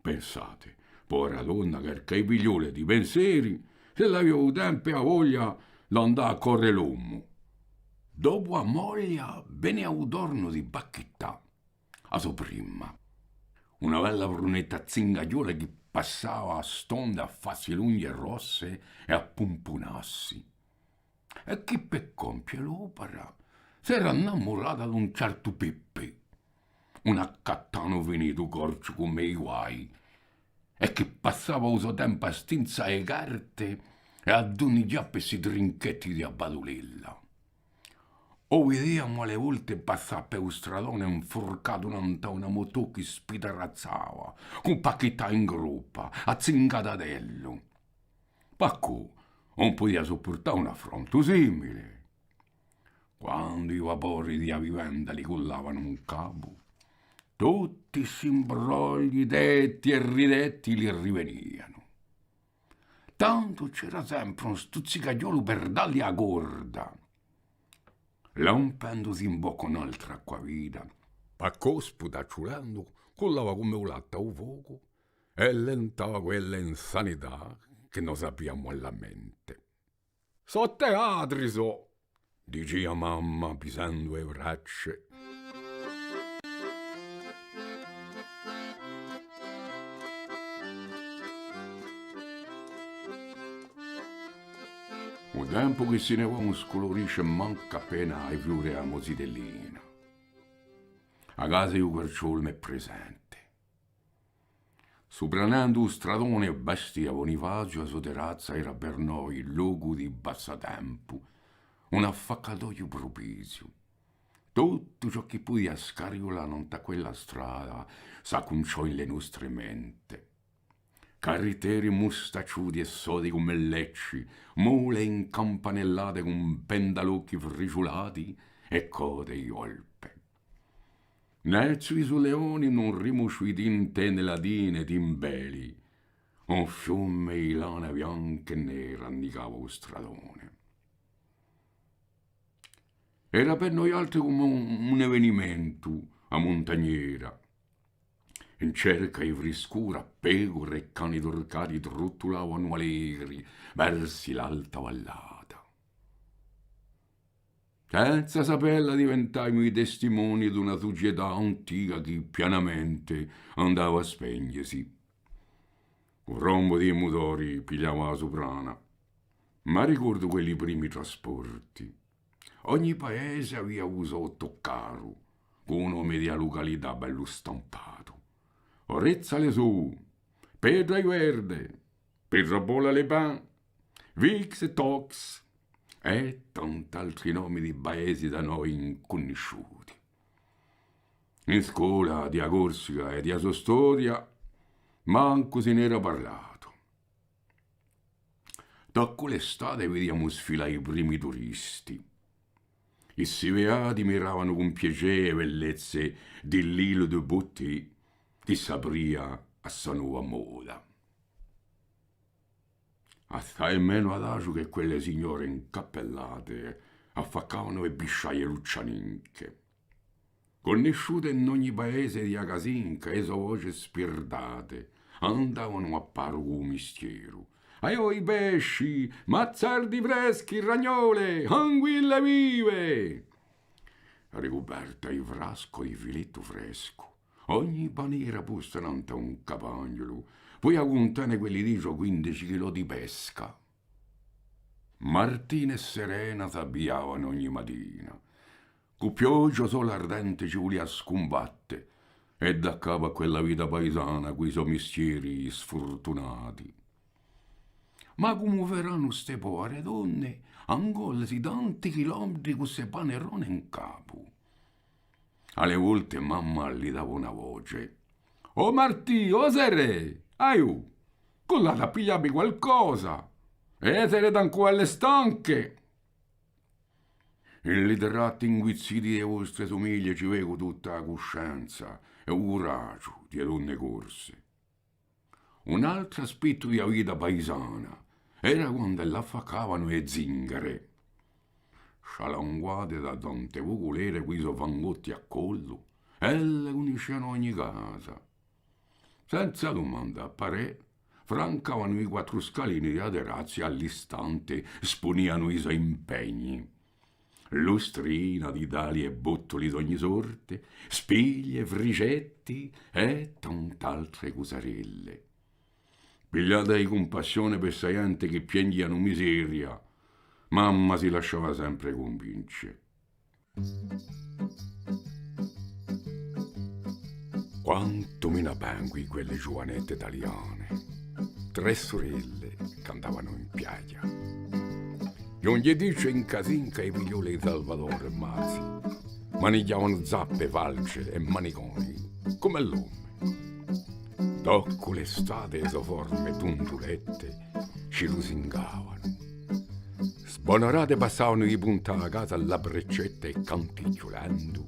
Pensate, povera donna, carcà di figlioli è di penseri, s'ella avia u tempu è a voglia d'andà à corre l'omu. Dopu a moglia venia u tornu di Pacchittà, a so prima. Una bella brunetta zingaghjola chì passava a stonde à fassi lunghi è rosse è à pumpunassi. È chì per compie l'opera s'era innamurata d'un certu Peppè, un accattanu finitu corciu cum'è i guai, è chì passava u so tempu à stinzà e carte è à dunnighjà per sti trinchetti di a Badulella. U vidiamu à e volte passà per u stradone infurcatu nant'à una motò chì spitarazzava, cù Pacchittà in groppa, azzingata ad ellu. Paccò ùn pudia suppurtà un affrontu simile. Quandu i vapori di a vivenda li cullavanu in capu, tutti st'imbrogli detti è ridetti li rivenianu. Tantu c'era sempre un stuzzicaghjolu per dalli a corda. Lampendusi in bocca un'altra acquavita, Paccò, sputacciulendu, cullava cum'è u latte à u focu è lentava quella insanità chì no sapiamu à la mente. Sò teatri, sò, dicia mamma pisendu e bracce. U tempu chì si ne và ùn sculurisce mancu appena i fiori di a mo zitellina. A casa di u Carciolu m'hè presente. Supranendu u stradone Bastia Bunifaziu, a so terrazza era per noi locu di passatempu, un affaccatoghju prupiziu. Tuttu ciò chì pudia scariulà nant'à quella strada s'accunciò in le nostre mente. Carritteri mustacciuti è sodi cum'è lecci, mule incampanellate cù pendalocchi friciulati è code di volpe. Nerzii sù leoni, in un rimusciu di tinte latine, timbeli, un fiume di lana bianca è nera annigava u stradone. Era per noialtri cum'è un, un evenimentu, a muntagnera. In cerca di friscura, pecure è cani turcati truttulavanu allegri versu l'alta vallata. Senza sapella diventaimu i testimonii d'una sucietà antica chì pianamente andava à spenghjesi. U rombu di i mutori pigliava a suprana. M'arricordu quelli primi trasporti. Ogni paese avia u so autoccaru, cù u nome di a lucalità bellu stampatu. Orezza-les-Eaux, Petra-i-Verde, Pétropole-les-Pins, Vix-et-Aux, è tant'altri nomi di paesi da noi incunnisciuti. In scola di a Corsica è di a so storia mancu si n'era parlatu. Dopu l'estate vidiamu sfilà i primi turisti. Issi beati miravanu cun piacè e bellezze di l'Île de Beauté chì s'apria à sta nova moda. Assai menu adagiu chè quelle signore incappellate affaccavanu e bisciaie luccianinche. Cunnisciute in ogni paese di a Casinca, e so voce spirdate andavanu à paru cù u mistieru. Aiò i pesci, mazzardi freschi, ragnole, anguille vive! Ricuperta di frascu o di filettu frescu, ogni panera posta nant'à un capagnulu, pudia cuntene quelli dece o quindeci chilò di pesca. Martina è Serena s'avviavanu ogni matina. Cù pioggia o sole ardente ci vulia à scumbatte, è dà capu à quella vita paisana cù i so mistieri sfurtunati. Ma cumu feranu ste povere donne à ingolesi tanti chilometri cù ste panerone in capu? À e volte mamma li dava una voce: «O Martì, o Serè, aiò, cullate à pigliavvi qualcosa, e serete ancu belle stanche.» In li tratti inguizziti di e vostre sumiglie ci vecu tutta a cuscenza è u curagiu di e donne corse. Un altru aspettu di a vita paisana era quand'elle affaccavanu e zingare. Scialanguate da tante vuculere cù i so fangotti à collu, elle cunniscianu ogni casa. Senza dumandà parè, francavanu i quattru scalini di a terrazza è à l'istante spunianu i so impegni. Lustrina, ditali è bottuli d'ogni sorte, spiglie, frigetti è tant'altre cusarelle. Pigliata di cumpassione per sta ghjente chì pienghjianu miseria, mamma si lasciava sempre cunvince. Quantu mi n'avvengu di quelle ghjuvanette taliane, trè surelle ch'andavanu in piaghja. Ghjunghje dice in Casinca i figlioli di Salvatore Mazzi, manighjavanu zappe, falce è maniconi, cum'è l'omi. Dopu l'estate e so forme tundulette ci lusingavanu. Sbonarate passavanu di punta à a casa à la braccetta è canticchiulendu: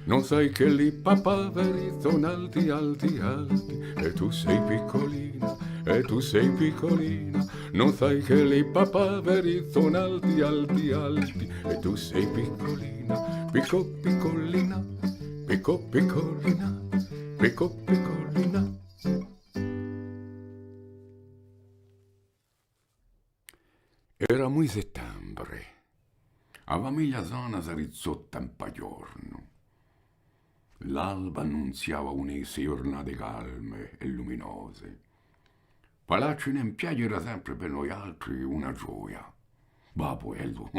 «Non sai che li papaveri son alti, alti, alti, e tu sei piccolina, e tu sei piccolina. Non sai che li papaveri son alti, alti, alti, e tu sei piccolina, picco, piccolina, picco, piccolina, picco, piccolina.» Eramu di settembre. A famiglia sana s'arrizzò tempu à ghjornu. L'alba annunziava une di ste ghjurnate calme è luminose. Falacci in piaghja era sempre per noialtri una gioia. Babbu, ellu,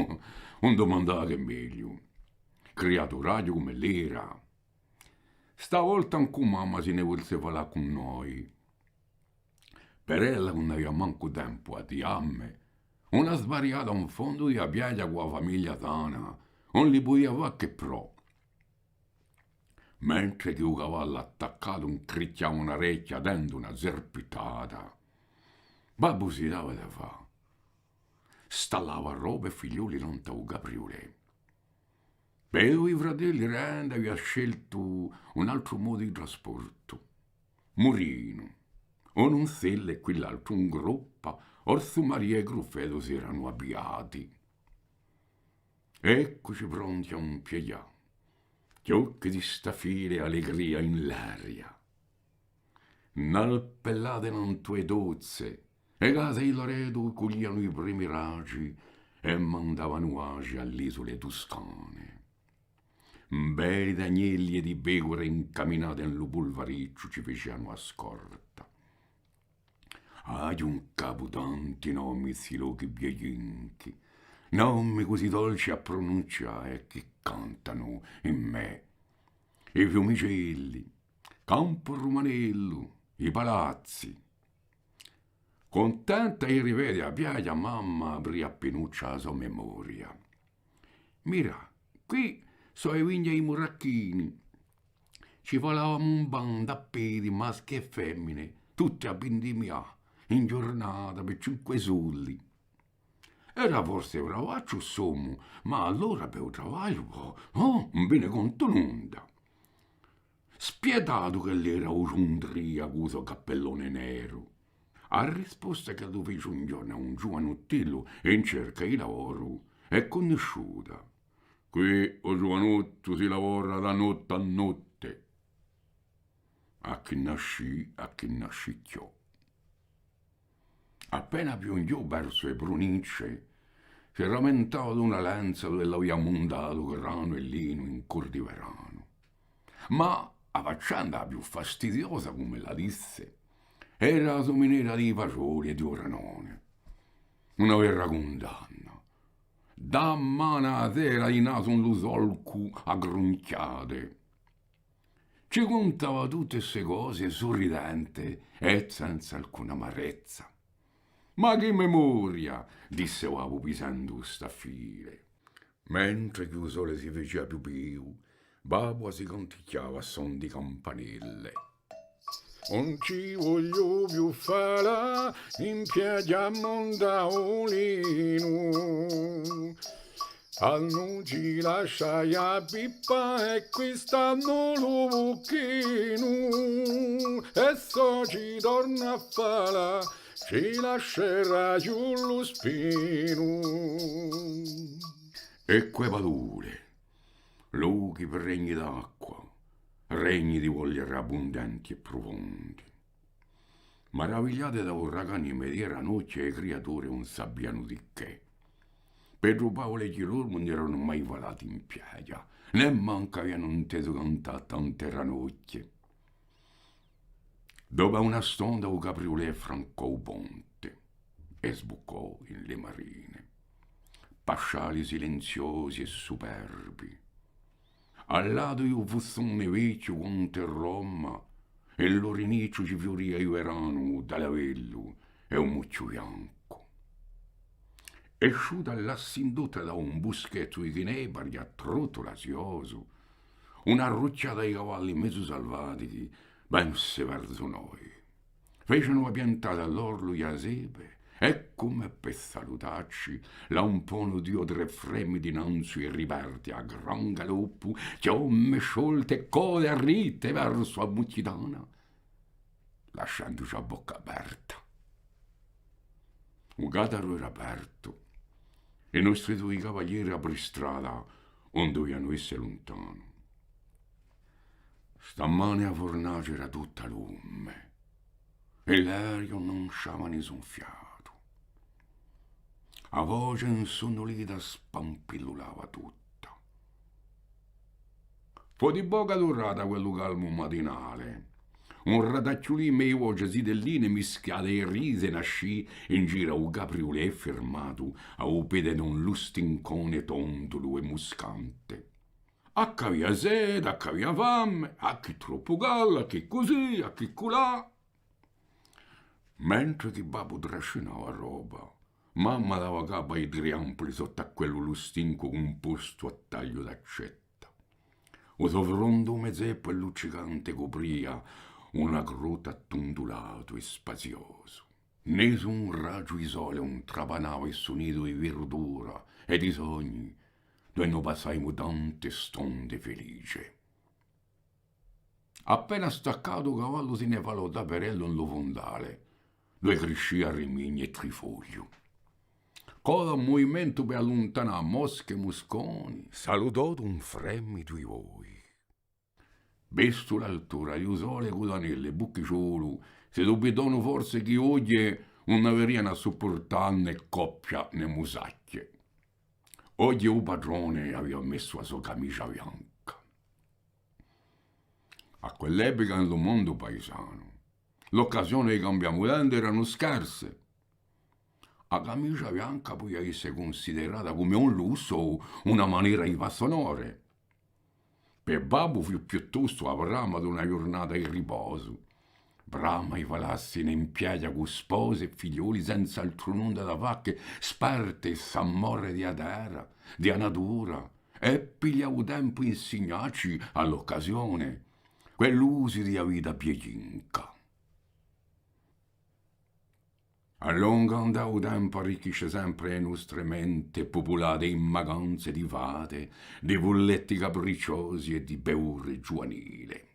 ùn dumandava chè megliu. Criaturaghju cum'ellu era. Sta volta ancu mamma si ne vulse falà cù noi. Per ella ùn avia mancu tempu à dì à mè, una svariata in fondu di a piaghja cù a famiglia sana, ùn li pudia fà chè prò. Mentre chì u cavallu attaccatu incricchjava una rechja tendu una zerpittata, babbu si dava da fà. Stallava robe è figlioli nant'à u cabriulè. Pè i dui fratelli Renda avia sceltu un altru modu di trasportu. Murinu, Annunzella è quill'altru in gruppa, Orsu Maria è Gruffetu s'eranu avviati. Eccuci pronti à impiaghjà. Chjocchi di stafile è allegria in l'aria. Nalpellate nantu à e tozze, e case di Loretu cuglianu i primi raghji è mandavanu aci à l'isule tuscane. Belli tagnelli di pecure incaminate in lu pulvaricciu ci facianu a scorta. Aghju in capu tanti nomi, sti lochi biellinchi, nomi cusì dolci à prununcià è chì cantanu in mè. I Fiumicelli, Campu Rumanellu, i Palazzi. Cuntenta di rivede a piaghja, mamma aprì appinuccia a so memoria. Mira, quì sò e vigne di i Muracchini. Ci falavamu un bandu à pedi, maschi è femine, tutti à vindimià, in ghjurnata, per cinque suldi. Era forse bravacciu st'omu, ma allora per u travagliu, oh, oh, ùn vi ne contu nunda. Spietatu ch'ellu era u ciundria cù u so cappellone neru. A risposta ch'ellu fece un ghjornu à un ghjuvanuttellu in cerca di lavoru hè cunnisciuta. Quì u ghjuvanottu si lavora da notte à notte. À chì nascì, à chì nascì chjò. Appena piunghjò versu e prunicce, si rammentava d'una lenza duve l'avia mundatu granu è linu in cor di veranu. Ma a faccenda più fastidiosa, cum'ella disse, era a so minera di fasgioli è di u granone. Una vera cundanna. Da mane à sera di nasu in lu solcu à grunchjate. Ci cuntava tutte ste cose surridente è senza alcuna amarezza. Ma chì memoria! Disse babbu pisendu u staffile. Mentre chì u sole si facia più vivu, babbu si canticchiava à son di campanelle. Ùn ci vogliu più falà in piaghja à Mondaulinu. Annu ci lasciai a pippa è quist'annu lu bucchinu, è s'o ci tornu à falà, ci lasceraiu lu spinu. È quì padule, lochi pregni d'acqua, regni di fogliere abbundanti è prufondi. Maravigliate da u raganime di Ranocchia, e criature ùn sapianu di chè. Petru Paulu è Ghjilormu ùn eranu mai falati in piaghja, nè mancu avianu intesu cantà tante ranocchie. Dopu à una stonda u capriulè francò u ponte è sbuccò in le marine. Pasciali silenziosi è superbi. À latu di u fuzzone vechju quant'è Roma, è l'orinicciu ci fiuria di veranu u talavellu è u mucciu biancu. Esciuta à l'assinduta da un buschettu di chinebari à trottu lasiosu, una rucchjata di cavalli mezu salvatichi vense versu noi. Fecenu a piantata à l'orlu di a sepe, è cum'è per salutacci, lamponu dui o trè fremi dinanzu à i riparti à gran galoppu, chjomme sciolte è code arritte versu a Mucchitana, lascianduci a bocca aperta. U cataru era apertu, è i nostri dui cavalieri apri strada ùn duvianu esse luntanu. Stamane a furnace era tutta lume è l'eriu ùn sciava nisun fiatu. A foce insunnulita spampillulava tutta. Fò di poca durata quellu calmu matinale. Un ratachjulime di voce zitelline mischiate di risa nascì in giru à u capriulè firmatu à u pede d'un lustincone tondulu è muscante. À chì avia sete, à chì avia fame, à chì troppu caldu, à chì cusì, à chì culà. Mentre chì babbu trascinava a roba, mamma dava capu à i triampuli sottu à quellu lustincu cumpostu à tagliu d'accetta. U so frondume zeppu è luccicante cupria una grota à tundulatu è spaziosu. Nisun raghju di sole ùn trapanava issu nidu di virdura è di sogni, duve no passaimu tante stonde felice. Appena staccatu u cavallu si ne falò da per ellu in lu fundale, duve criscia rimignu è trifogliu. Cù un muvimentu per alluntanà mosche è musconi, salutò d'un fremitu di voi. Vistu l'altura di u sole, Cudanellu è Bucchiciolu si dubitonu forse chì oghje ùn averianu à suppurtà nè coppia nè musacchje. Oghje u patrone avia messu a so camisgia bianca. À quell'epica in lu mondu paisanu, l'occasione di cambià mudande eranu scarse. A camisgia bianca pudia esse cunsiderata cum'è un lussu o una manera di fà s'onore. Per babbu fù piuttostu a brama d'una ghjurnata di riposu. Brama di falassine in piaghja cù spose è figlioli senza altru nunda da fà chè sparte iss'amore di a terra, di a natura, è piglià u tempu di insignacci à l'occasione quell'usi di a vita piaghjinca. À longu andà u tempu arricchisce sempre e nostre mente, pupulate di maganze, di fate, di fulletti capricciosi è di paure ghjuvanile.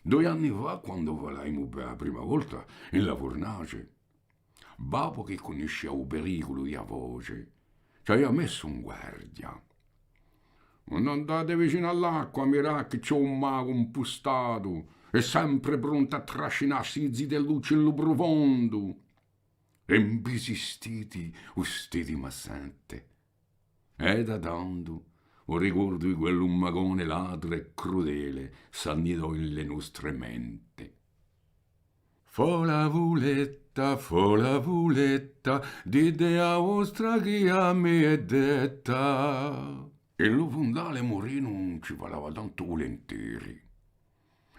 Dui anni fà, quandu falaimu per a prima volta in la furnace, babbu, chì cunniscia u periculu di a foce, ci avia messu in guardia. Ùn andate vicinu à l'acqua, mirà chì ci hè un magu impustatu, è sempre prontu à trascinassi i zitellucci in lu prufondu. È imbisistiti u steti massente. È da tandu u ricordu di quellu magone ladru è crudele s'annidò in le nostre mente. Fola fuletta, fola fuletta, dite à a vostra chì a mia hè detta. È lu fundale murinu ci falava tantu vulinteri.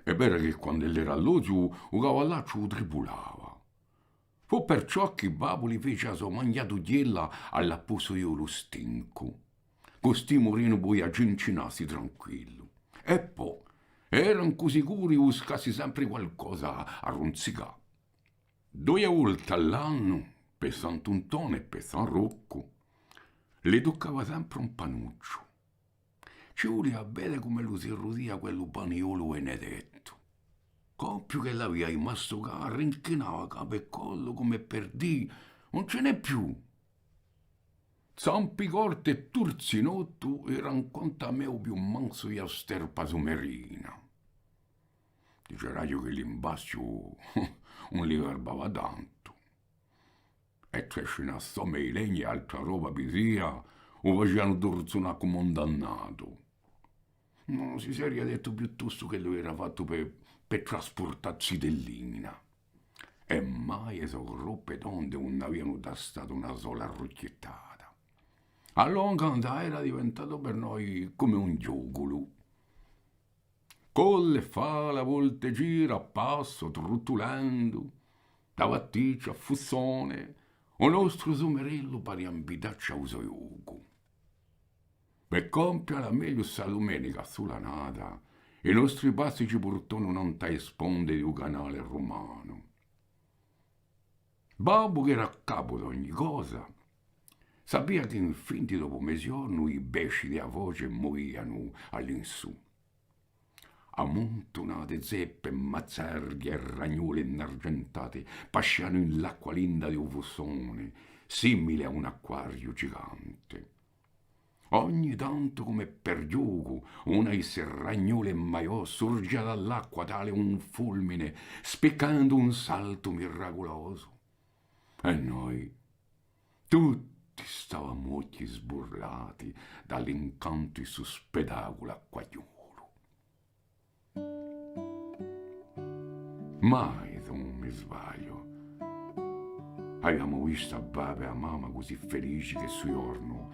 Hè vera chì quand'ellu era à l'oziu, u cavallacciu u tribulava. Fù perciò chì babbu li fece a so manghjatughjella à l'appossu di u lustincu. Custì murinu pudia cincinassi tranquillu. È po, era ancu sicuru di buscassi sempre qualcosa à runzicà. Duie volte à l'annu, per Sant'Antone è per San Roccu, li tuccava sempre un panucciu. Ci vulia à vede cum'ellu si rudia quellu paniolu benedettu. Compiu ch'ellu avia di mastucà, rinchinava capu è collu cum'è per dì: ùn ci n'hè più! Zampi corti è turzinottu, era in contu à mè u più mansu di a sterpa sumerina. Diceraghju chì l'imbasgiu ùn li garbava tantu. È trascinà somme di legna è altra roba pisia, u facianu turzunà cum'è un dannatu. Ùn si seria dettu piuttostu ch'ellu era fattu per, per traspurtà zitellina. È mai e so groppe tonde ùn avianu tastatu una sola rucchittata. À longu andà era diventatu per noi cum'è un ghjoculu. Colla è fala, volta è gira, à passu, truttulendu, da fatticcia à fuzzone, u nostru sumerellu paria invitacci à u so ghjocu. Per compia la megliu sta dumenica sulanata, i nostri passi ci purtonu nant'à e sponde di u canale rumanu. Babbu, ch'era à capu d'ogni cosa, sapia chì in fin di dopu meziornu i pesci di a foce muianu à l'insù. Ammuntunate zeppe, mazzerghi è ragnoli inargentati pascianu in l'acqua linda di u fuzzone, simile à un acquariu gigante. Ogni tantu, cum'è per ghjocu, una di ste ragnole maiò surgia da l'acqua tale un fulmine, spiccandu un saltu miraculosu. È noi tutti stavamu ochji sburlati da l'incantu di stu spetaculu acquaghjolu. Mai, s'ùn mi sbagliu, aviamu vistu à babbu è à mamma cusì felici chè ssu ghjornu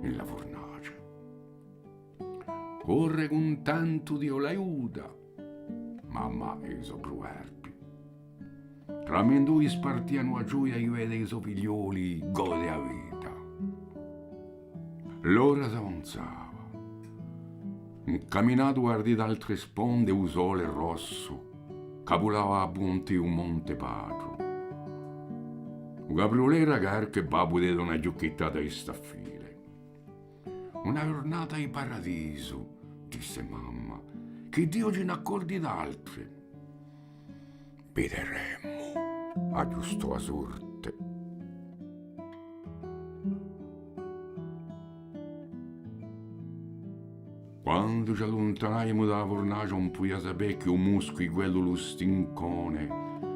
in la furnace. Corre cuntentu Diu l'aiuta, mamma è i so pruverbii. Trà amindui spartianu a gioia di vede i so figlioli gode a vita. L'ora s'avanzava. Incaminatu versu d'altre sponde u sole rossu capulava a punta di u Monte Patru. U capriulè era carcu è babbu dete una ghjucchittata di staffile. Una ghjurnata di paradisu, disse mamma, chì Diu ci n'accordi d'altre. Videremu, aghjustò a sorte. Quandu ci alluntanaimu da a furnace ùn pudia sapè chì u muscu di quellu lustincone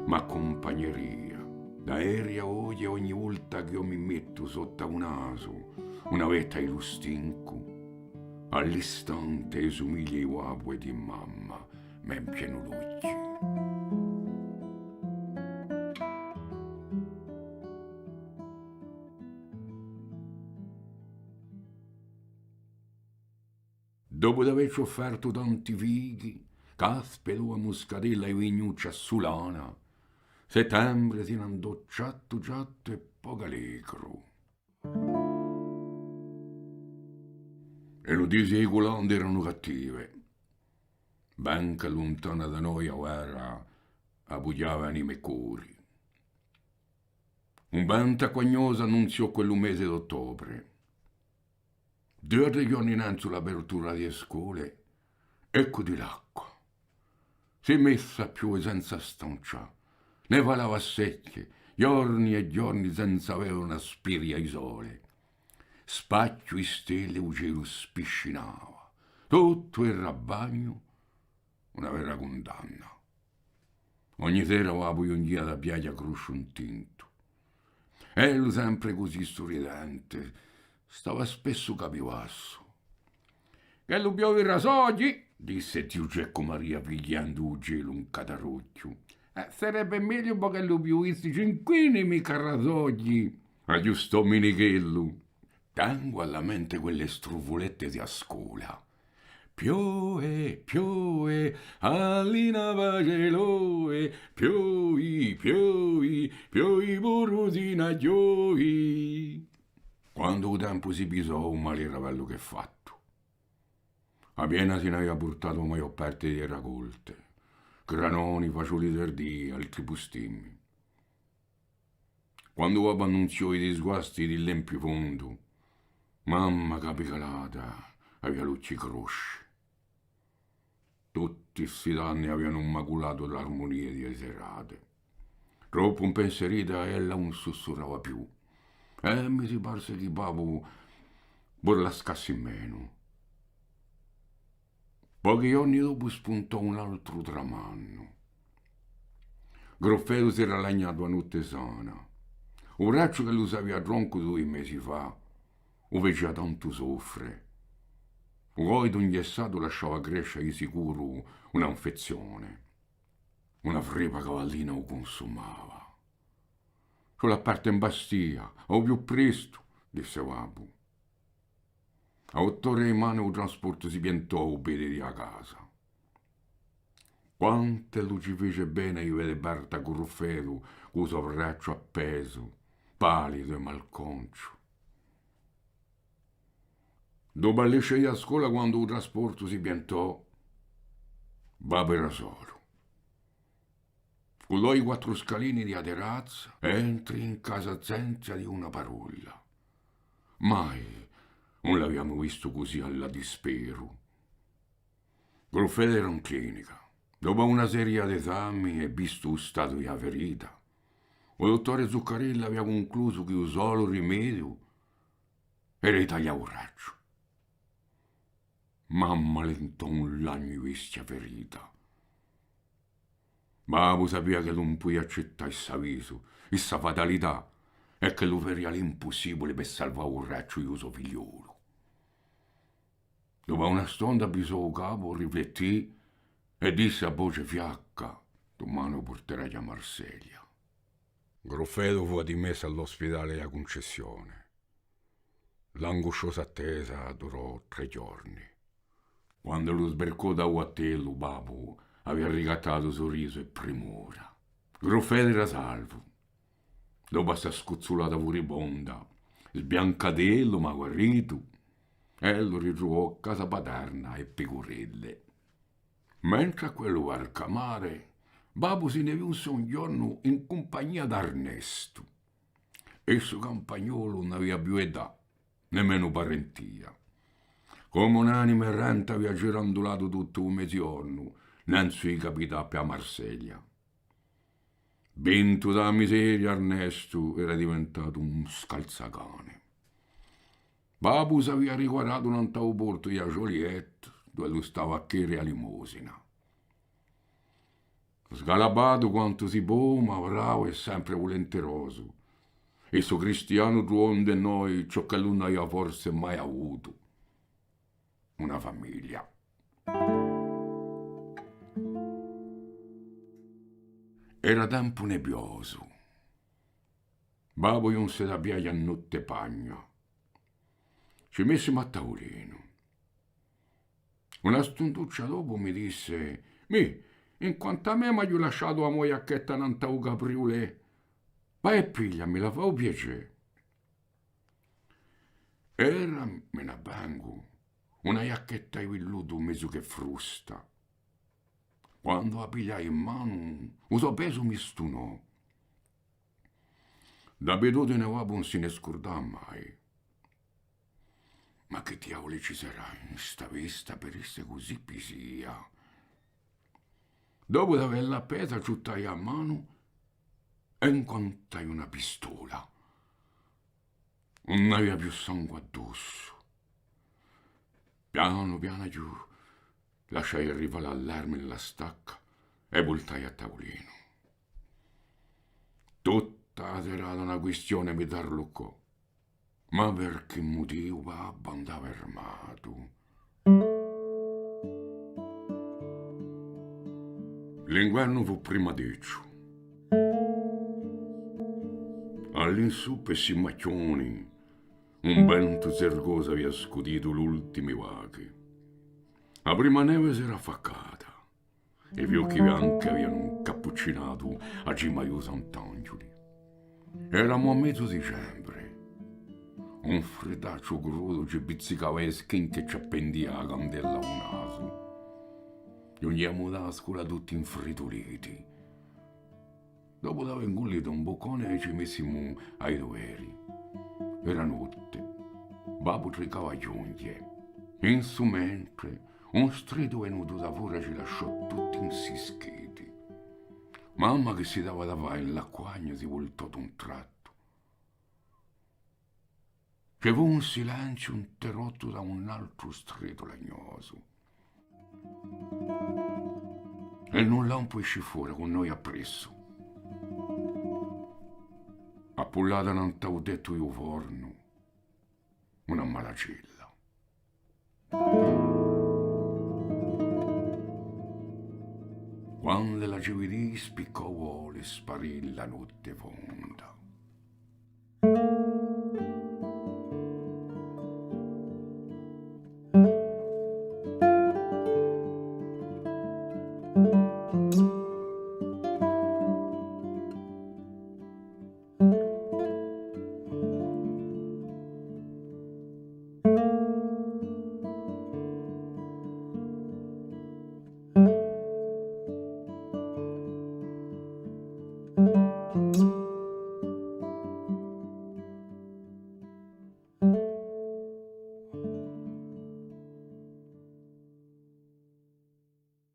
m'accumpagneria. Da eri à oghje, ogni volta ch'eiu mi mettu sottu à u nasu Una vetta di lu stincu, à l'istante sumiglia i babbu è di mamma, ma in pienu l'ochji. Dopu d'avecci offertu tanti fichi, caspe d'uva muscatella è vignuccia sulana, Settembre si n'andò ciattu ciattu è pocu allegru. E nutizie di Culanda eranu cattive. Bench'è luntana da noi a guerra, appughjava anime è cori. Un ventu acquagnosu annunziò quellu mese d'ottobre. Dui o trè ghjorni innanzu l'apertura di e scole, eccu di l'acqua. Si messe à piove senza stancià, ne falava à secchje, ghjorni è ghjorni senza avè una spiria di sole. Spacchju di stelle u celu spiscinava, tuttu era bagnu, una vera cundanna. Ogni sera babbu ghjunghjia da piaghja crusciu intintu. Ellu sempre cusì surridente, stava spessu capibassu. Ch'ellu piovi rasoghji, disse ziu Ceccu Maria pigliendu u celu in catarocchju. Eh, sarebbe megliu po ch'ellu piovissi cinquini, micca rasoghji, aghjustò Minichelu. Tengu à la mente quelle strufulette di a scola. Piove, piove, allina pace l'ove, piovi, piovi, piovi puru si n'hà ghjovi. Quandu u tempu si pisò, u male era bellu chè fattu. A piena si n'avia purtatu a maiò parte di e racolte, granoni, fasgioli sardini, altri pustimmi. Quandu babbu annunziò i disguasti di l'Empifondu, mamma capicalata avia l'ochji crosci. Tutti sti danni avianu maculatu l'armunia di e serate. Troppu impensierita, ella ùn sussurava più. È mi si parse chì babbu burlascassi menu. Pochi ghjorni dopu spuntò un altru tramannu. Gruffedu s'era lagnatu a notte sana. U bracciu ch'ellu s'avia troncu dui mesi fà, u facia tantu soffre. U coitu inghjessatu lasciava cresce di sicuru una infezzione. Una freba cavallina u cunsumava. Ci vole à parte in Bastia, à u più prestu, disse babbu. À ott'ore di mane u trasportu si piantò à u pede di a casa. Quant'ellu ci fece bene di vede parte Gruffedu cù u so bracciu appesu, pallidu è malconciu. Dopu à l'esce di a scola, quandu u trasportu si piantò, babbu era solu. Culò i quattru scalini di a terrazza, entrì in casa senza dì una parolla. Mai ùn l'aviamu vistu cusì à la disperu. Gruffedu era in clinica. Dopu à una seria d'esami è vistu u statu di a ferita, u duttore Zuccarelli avia cunclusu chì u solu rimediu era di taglià u bracciu. Mamma lentò un lagnu di bestia ferita. Babbu sapia ch'ellu ùn pudia accettà issu avisu, issa fatalità, è ch'ellu feria l'impussibule per salvà u bracciu di u so figliolu. Dopu à una stonda pisò u capu, riflettì è disse à voce fiacca: Dumane u purteraghju à Marseglia. Gruffedu fù addimessu à l'ospidale di a Cuncessione. L'angusciosa attesa durò trè ghjorni. Quand'ellu sbarcò da u battellu, babbu avia ricattatu surisu è primura. Gruffedu era salvu. Dopu à sta scuzzulata furibonda, sbiancatellu ma guaritu, ellu ritruvò a casa paterna è e picurelle. Mentre à quellu barcamare, babbu si ne ghjunse un ghjornu in cumpagnia d'Ernestu. Issu campagnolu ùn avia più età, nemmenu parentia. Cum'è un'anima errante avia girandulatu tuttu u meziornu, nanzu di capità pè a Marseglia. Vintu da a miseria, Ernestu era diventatu un scalzacane. Babbu s'avia riguaratu nant'à u portu di a Joliette, duv'ellu stava à chjere a limosina. Sgalabatu quantu si pò, ma bravu è sempre vulenterosu. È stu cristianu duonde noi ciò ch'ellu ùn avia forse mai avutu, una famiglia. Era tempu nebbiosu. Babbu ghjunse da viaghju a notte pagna. Ci missimu à tavulinu. Una stunduccia dopu mi disse: Mì, in quant'à mè, m'aghju lasciatu a mo ghjacchetta nant'à u cabriulè. Và è pigliamila, fà u piacè. Era, mi n'avvengu, una ghjacchetta di villutu mezu chè frusta. Quandu a pigliai in manu, u so pesu mi stunò. D'abitudine babbu ùn si ne scurdava mai. Ma chì diavuli ci sarà in sta vesta per esse cusì pisia? Dopu d'avella appesa, ciuttai a manu è incuantrai una pistola. Ùn avia più sangu addossu. Pianu pianu aghju lasciatu arrivà l'allarme in la stacca è vultai à tavulinu. Tutta a serata una quistione mi tarluccò. Ma per chì mutivu babbu andava armatu? L'inguernu fù prima dicciu. All'insù, per sti macchjoni, un ventu zergosu avia scuditu l'ultimi vachi. A prima neve s'era affaccata. I fiocchi bianchi avianu incappuccinatu a cima di u Sant'Anghjuli. Eramu à mezu dicembre. Un friddacciu crudu ci pizzicava e schinche è ci appendia a candela à u nasu. Ghjunghjiamu da a scola tutti infriduliti. Dopu d'avè ingullitu un buccone, ci missimu à i duveri. Era notte. Babbu tricava à ghjunghje. In stu mentre, un stridu venutu da fora ci lasciò tutti insischiti. Mamma, chì si dava da fà in l'acquagnu, si vultò d'un trattu. Ci fù un silenziu interrottu da un altru stridu lagnosu. È un lampu esce fora cù noi appressu. Appullata nant'à u tettu di u fornu, una malacella. Quand'ella ci vidì, spiccò u volu è sparì in la notte fonda.